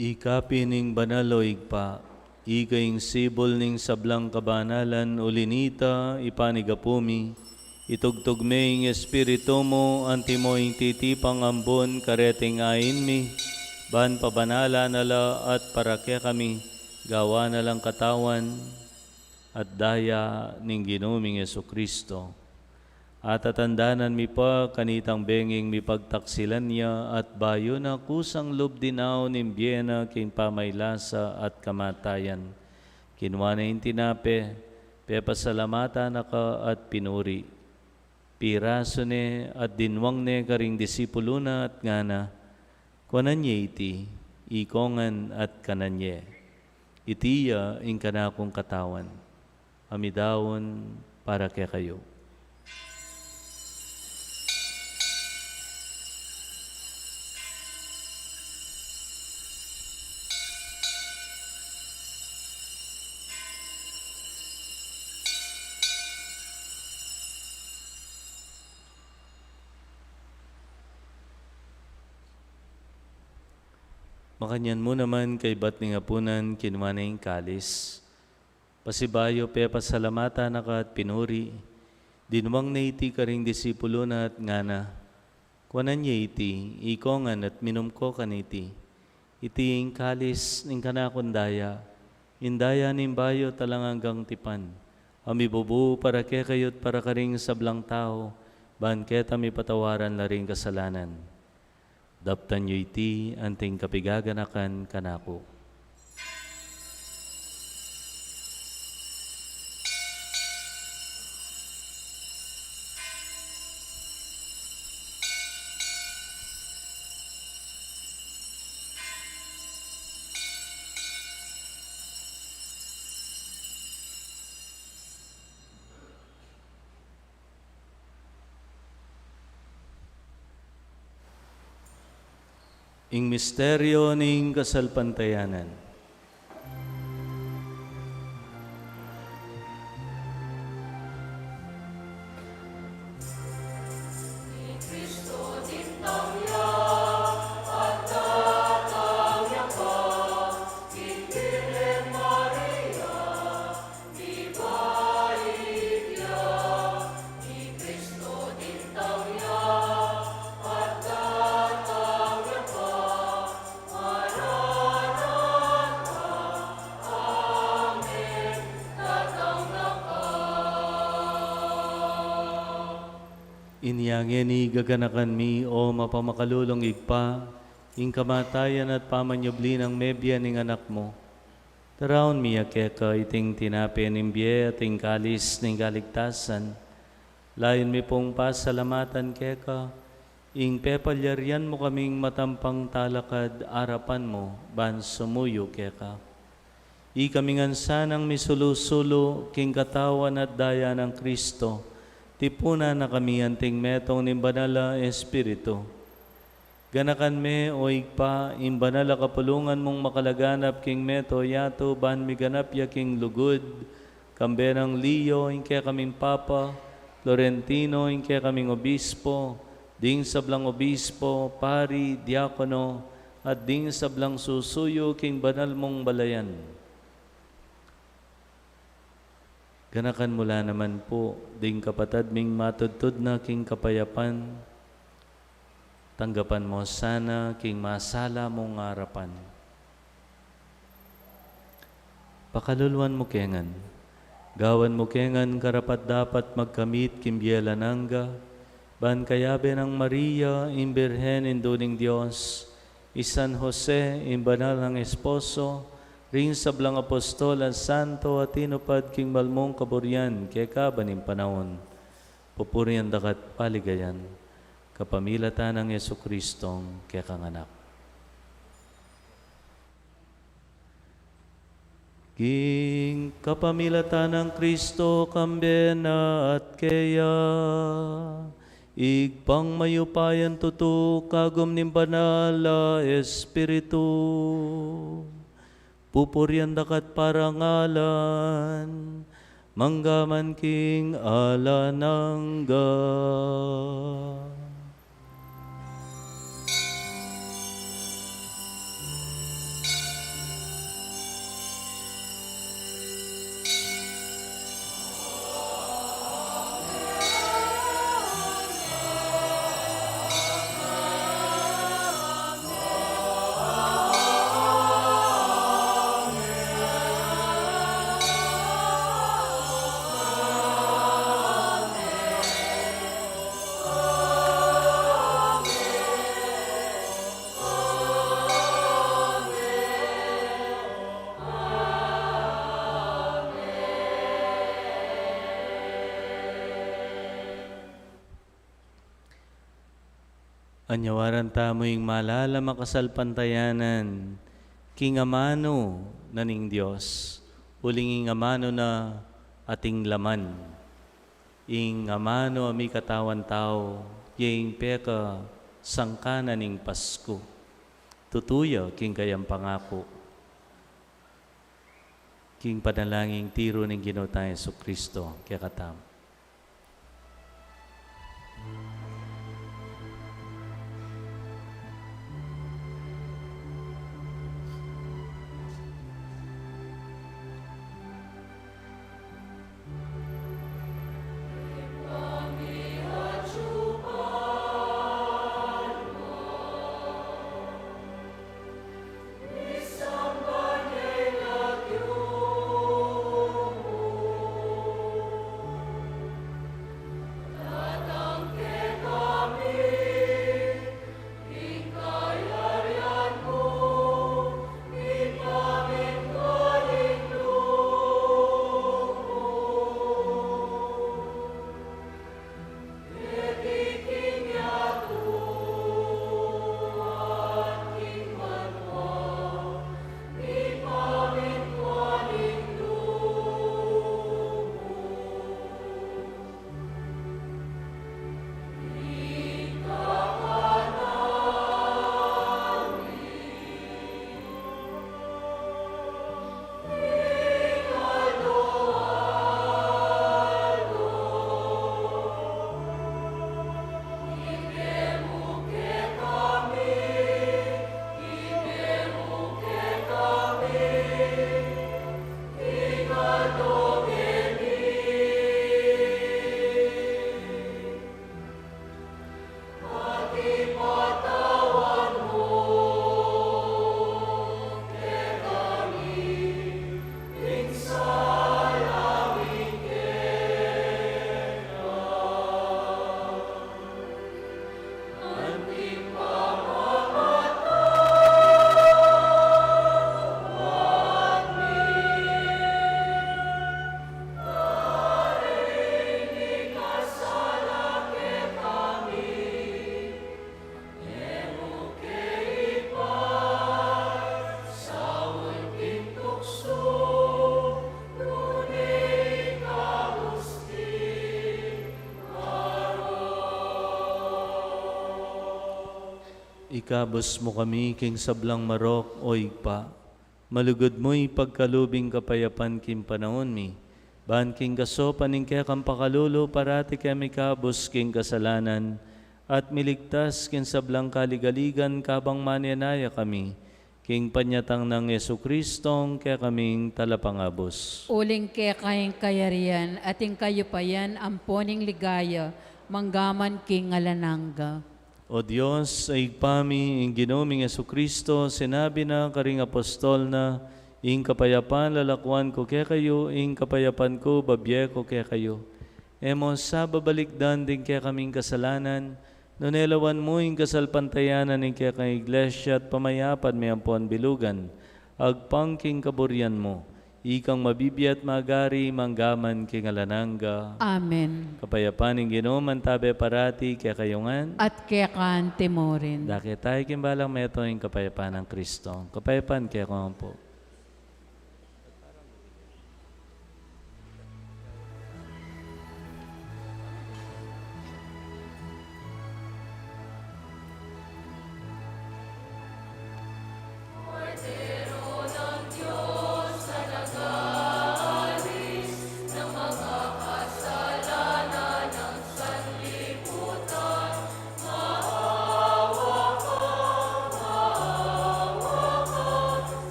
Ika pin ing banal, o Ibpa, ika ing sibul ning sablang kabanalan, uli nita, ipanigapu mi, itugtug me ing Espiritu mu, antimo ing titipang ambun kareting ain mi, ban pabanalan na la at para kekami, gawan na lang katawan at daya ning Ginu ming Jesucristo. At tatandanan mi pa kanitang benging mipagtaksilan ya at bayu na kusang lub dinaun ing bie na king pamaylasa at kamatayan. Kinua ne ing tinape, pepasalamatan na ka at pinuri. Pirasu ne at dinwang ne karing disipulu na at ngana, Kuanan ye iti, ikongan at kanan ye. Iti ya ing kanakung katawan, a midaun para kekayu. Makanyan mu naman kaybat ning apunan, kinua ne ing kalis. Pasibayu pepasalamatan na ka at pinuri, dinwang ne iti karing disipulus na at ngana: Kuanan ye iti, ikongan at minum ko kaniti. Iti ing kalis ning kanakung daya, ing daya ning bayu at alang anggang tipan, a mibubu para kekayu at para karing sablang tau, ban keta mipatawaran la ring kasalanan. Daptan yu iti anting kapigaganakan kanaku. Ing misteryu ning kasalpantayanan. Inya ngeni gaganakan mi, o mapamakalulung Ibpa, ing kamatayan at pamanyubli nang mebie ning Anak mu. Daraun mi ya keka iting tinape ning bie at ing kalis ning kaligtasan. Layun mi pung pasalamatan keka, ing pepalyarian mu kaming matampang talakad arapan mu, ban sumuyu keka. Ikami ngan sanang misulu-sulu king katawan at daya nang Kristo, tipunan na kami anting metung ning Banal a Espiritu. Ganakan me, o Ibpa, ing banal a kapulungan mung makalaganap king meto yatu, ban miganap ya king lugud, kambe nang Leo, ing kekaming Papa, Florentino, ing kekaming Obispo, ding sablang obispo, pari, diakono, at ding sablang susuyu king banal mung balayan. Ganakan mu la naman pu ding kapatad ming matudtud na king kapayapan, tanggapan mu sana king masala mung arapan. Pakaluluan mu ke ngan, gawan mu ke ngan karapat-dapat magkamit king bie alang angga, ban kayabe nang Maria, ing Birhen, Indu ning Dios, i San Jose, ing banal nang esposo, ring sablang apostol at santo a tinupad king banal mung kaburian keka ban ing panaun. Pupurian da ka at paligayan, kapamilatan nang Jesucristong kekang Anak. King kapamilatan nang Kristo, kambe na at keya, Ibpang mayupayang tutu, kagum ning Banal a Espiritu, pupurian da ka at parangalan, mangga man king alang angga. Anyawaran tamu ing malalam a kasalpantayanan king amanu na ning Dios, uling ing amanu na ating laman. Ing amanu a mikatawan tau, ya ing pekasangkanan ning Pasku. Tutu ya king kayang pangaku. King panalangin tiru ning Ginu tang Jesucristo kekatamu. Ikabus mu kami king sablang marok, O Ibpa. Malugud mu ipagkalub ing kapayapan king panaun mi. Ban king kasopan ning kekang pakalulu, parati kami ikabus king kasalanan, at miligtas king sablang kaligaligan kabang manenaya kami king panyatang nang Jesucristo, kekaming talapangabus. Uling keka ing kayarian, at ing kayupayan, ampon ing ligaya, manggaman king alang angga. O Dios, Ibpa mi, ing Ginu ming Jesucristo, sinabi na karing apostol na, "Ing kapayapan lalakuan ku kekayu, ing kapayapan ku babie ku kekayu." E mu sa babalikdan ding kekaming kasalanan, nune lawan mu ing kasalpantayanan ning kekang Iglesia at pamayapan mi ampon bilugan, agpang king kaburian mu, ikang mabibie at magari manggaman king alang angga. Amen. Kapayapan ning Ginu mantabe parati kekayu ngan. At keka mu rin. Dake tayu king balang metung ing kapayapan nang Kristo. Kapayapan kekayu ngan pu.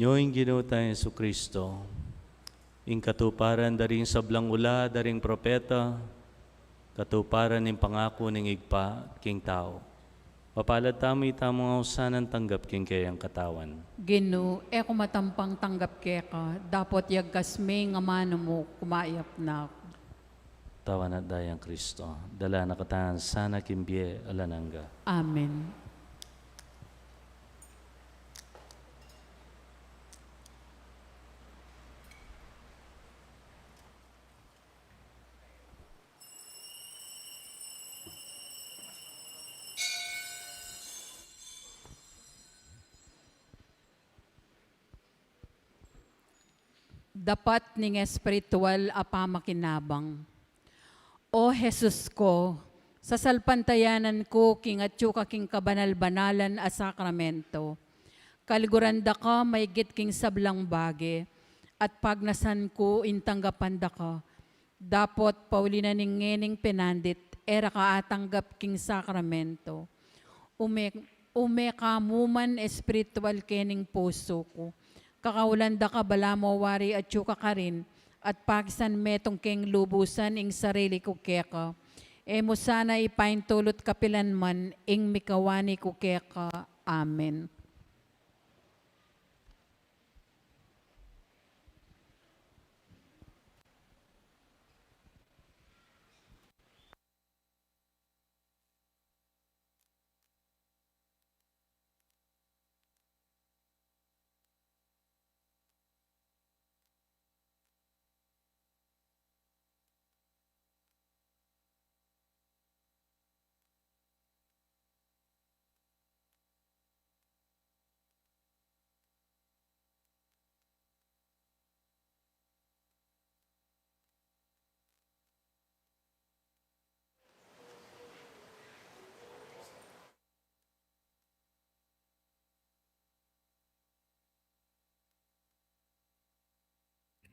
Nyo ing Ginu tang Jesucristo, ing katuparan da ring sablang ula da ring propeta, katuparan ning pangaku ning Ibpa king tau. Mapalad tamu, itamu ngan sanang tanggap king keyang katawan. Ginu, e ku matampang tanggap keka, dapot yagkas me ing amanu mu, kumayap na ku. Katawan at dayang Kristo, dala na katamu sana king bie alang angga. Amen. Dapat ning espiritual a pamakinabang. O Jesus ko, sasalpantayanan ku king atyu ka king kabanal-banalan a sakramento. Kaliguran da ka maigit king sablang bage, at pagnasan ku ing tanggapan da ka. Dapot pauli na ning ngening penandit, e ra ka atanggap king sakramento. Ume, ume ka mu man espiritual kening pusu ku. Kakaulan da ka balamu wari atyu ka karin, at pakisan metung keng lubusan ing sarili ku keka. E mu sana ipaintulut kapilan man ing mikawani ku keka. Amen.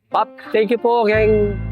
Pap, thank you po keng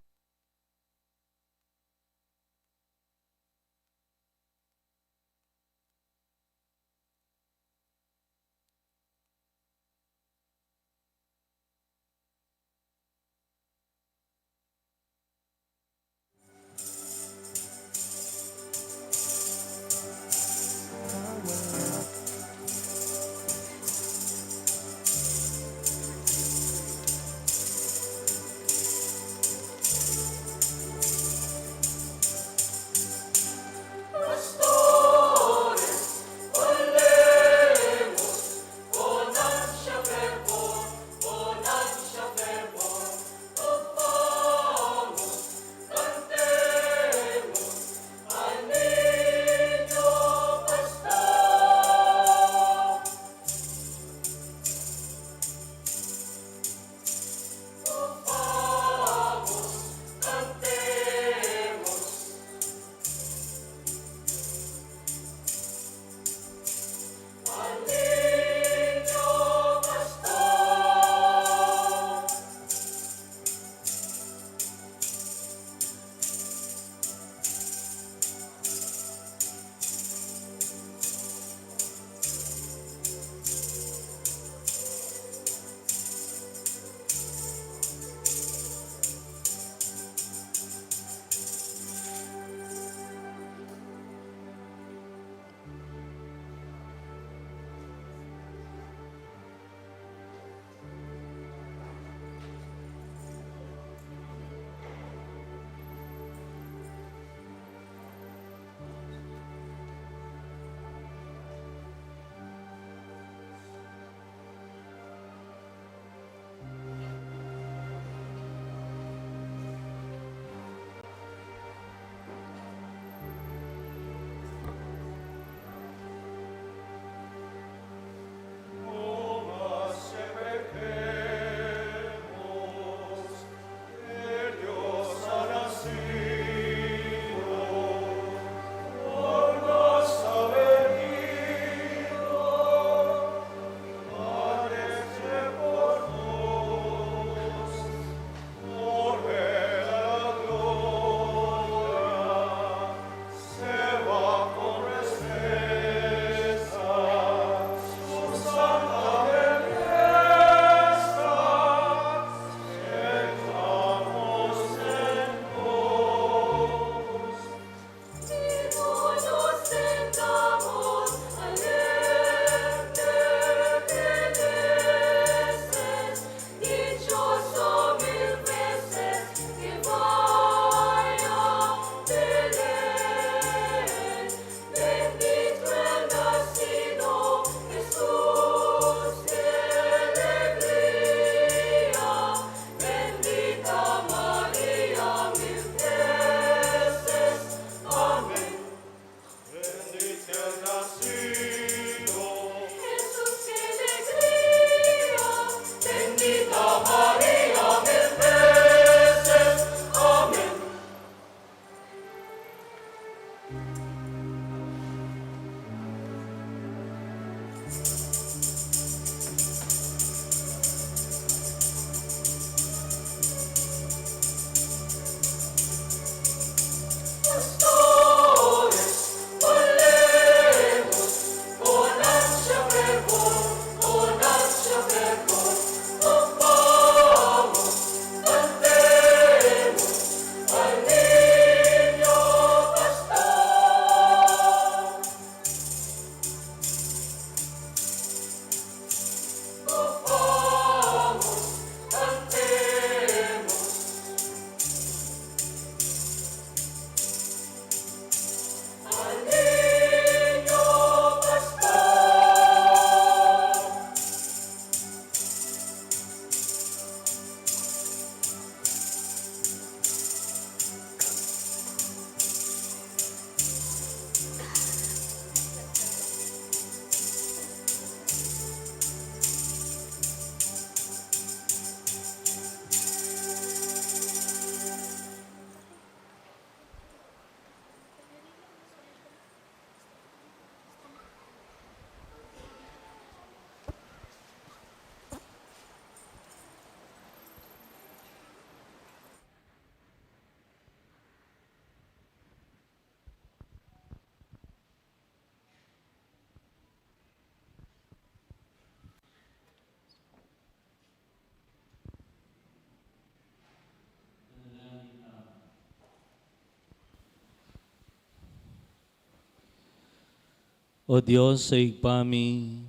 O Dios, o Ibpa mi,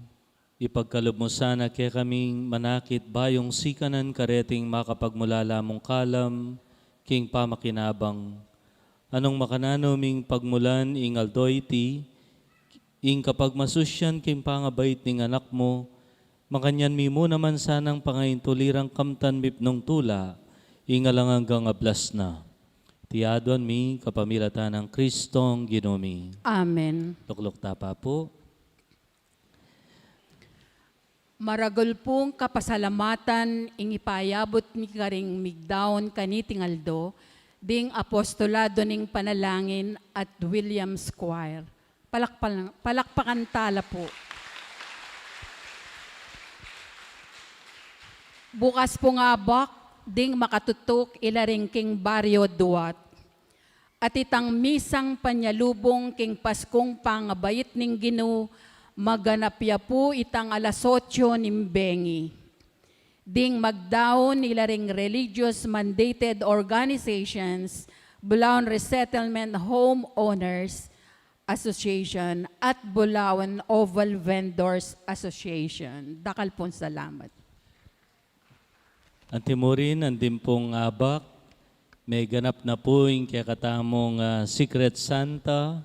ipagkalub mu sana kekaming manakit bayung sikanan kareting makapagmulala mung kalam king pamakinabang. Nung makananu ming pagmulan ing aldo iti, ing kapagmasusyan king pangabait ning Anak mu, makanyan mi mu naman sanang pangaintulirang kamtan mipnung tula, ing alang anggang ablas na. Iti aduan mi kapamilatan nang Kristong Ginu mi. Amen. Lukluk ta pa pu. Maragul pung kapasalamatan ing ipayabut mi karing migdaun kaniting aldo, ding Apostolado ning Panalangin at Williams Choir. Palakpal-, palakpakan ta la pu. Bukas pung abak, ding makatutuk ila ring king Barrio Duat. At itang misang panyalubung king Paskung pangabait ning Ginu, maganap ya pu itang alas otso ning bengi. Ding magdaun ila ring religious mandated organizations, Bulaon Resettlement Homeowners Association, at Bulaon Oval Vendors Association. Dakal pung salamat. Antimurin, andin pung abak, meganap na pu ing kekatamung, ah, Secret Santa,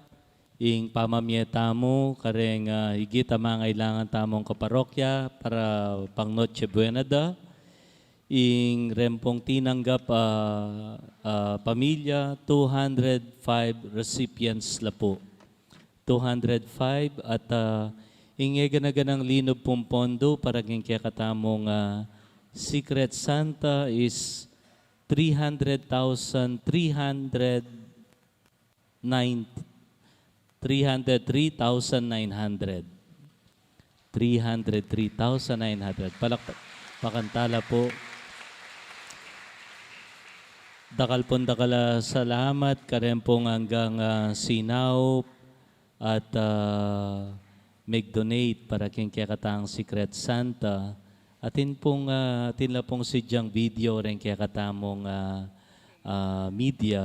ing pamamie tamu, kareng, ah, igit a mangailangan tamung kaparokya para pang Noche Buena da, ing rempung tinanggap, ah, ah, pamilya, two hundred five recipients la pu. Two hundred five at, ah, ing e gana-ganang linub pung pondo para king kekatamung, ah, Secret Santa is three hundred thousand three hundred nine, three hundred three thousand nine hundred. Three hundred three thousand nine hundred. Palakpakan ta la pu. Dakal pung dakal a salamat kareng pung anggang, ah, sinaup at, ah, meg-donate para king kekatang Secret Santa. Atin pung, ah, atin la pung sidyang video reng kekatamung, ah, ah, media,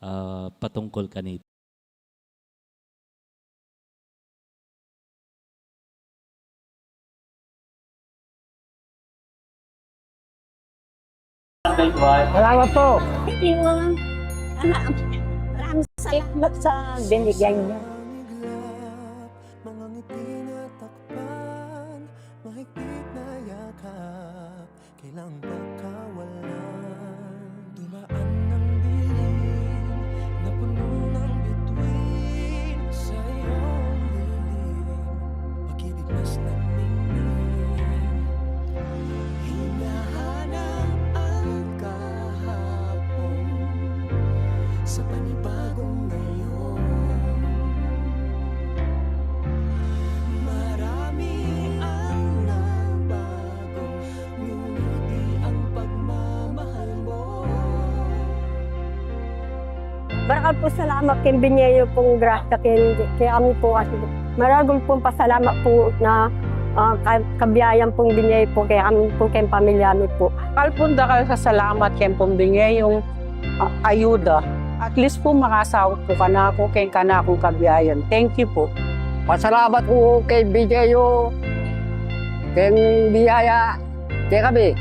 ah, patungkul kanita. Salamat po. Thank you. Anak, maraming salamat sa binigay niyo. Mga ngiti na takpan, mahigpit na yakap. Kailang pagkawalan, dumaan ng dilim na puno ng bituin sa iyong lilim. Pag-ibig mas nagmiming, hinahanap ang kahapon sa panibagong ngayon. Marami ang nagbago. Ngunit di ang pagmamahal mo. Marakal pung salamat king binie yu pung grasya king, kekami pu at maragul pung pasalamat pu na, ah, ka-, kabiayan pung binie pu kekami pu, keng pamilya mi pu. Dakal pung dakal a salamat keng pung binie yung, ah, ayuda. At least pu, makasaup pu kanaku keng kanakung kabiayan. Thank you pu. Pasalamat pu keng binie yu, keng biyaya kekami.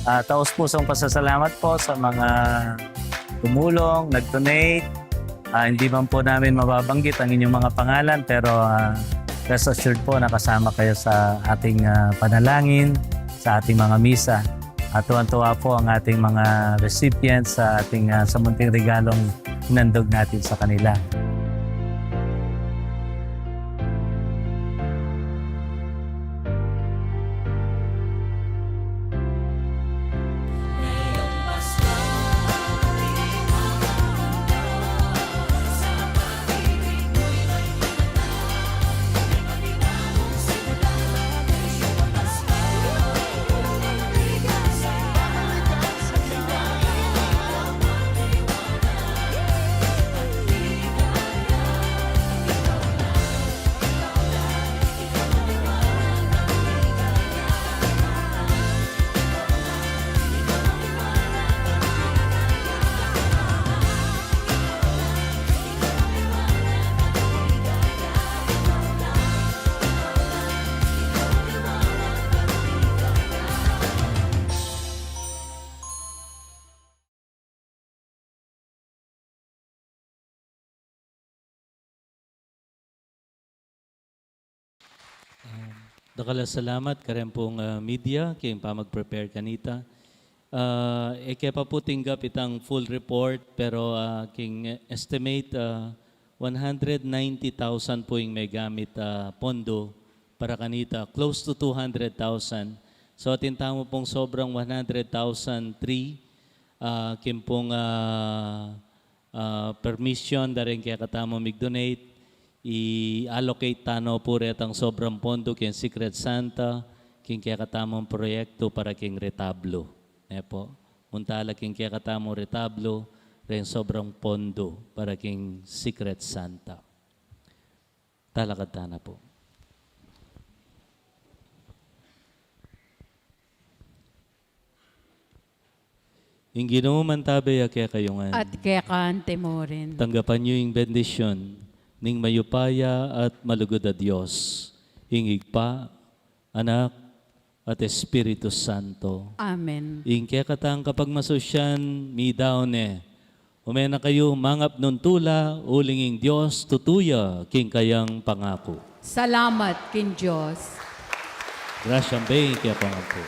Ah, taus pusong pasasalamat po sa mga tumulong, nag-donate. Ah, hindi man po namin mababanggit ang inyong mga pangalan, pero, ah, rest assured po na kasama kayo sa ating, ah, panalangin, sa ating mga misa. At tuwang-tuwa po ang ating mga recipients sa ating, ah, sa munting regalong inandog natin sa kanila. Dakal a salamat kareng pung, ah, media king pamag-prepare kanita. Ah, e ke pa pu tinggap itang full report, pero, ah, king estimate, ah, one hundred ninety thousand pu ing megamit, ah, pondo para kanita, close to two hundred thousand. So, atin tamu pung sobrang one hundred thousand three, ah, king pung, ah, ah, permission da ring kekatamung mig-donate, i-allocate tana pu retang sobrang pondo king Secret Santa, king kekatamung proyektu para king retablo. Ne pu? Munta la king kekatamung retablo, reng sobrang pondo para king Secret Santa. Talakad tana pu. Ing Ginu mantabe ya kekayu ngan. At keka mu rin. Tanggapan yu ing bendisyun ning mayupaya at malugud a Dios, ing Ibpa, Anak, at Espiritu Santo. Amen. Ing kekatang kapagmasusyan, midaun ne. Ume na kayu, mangap nung tula, uling ing Dios tutu ya king kayang pangaku. Salamat king Dios. Grasyang beng king kekayu ngan pu.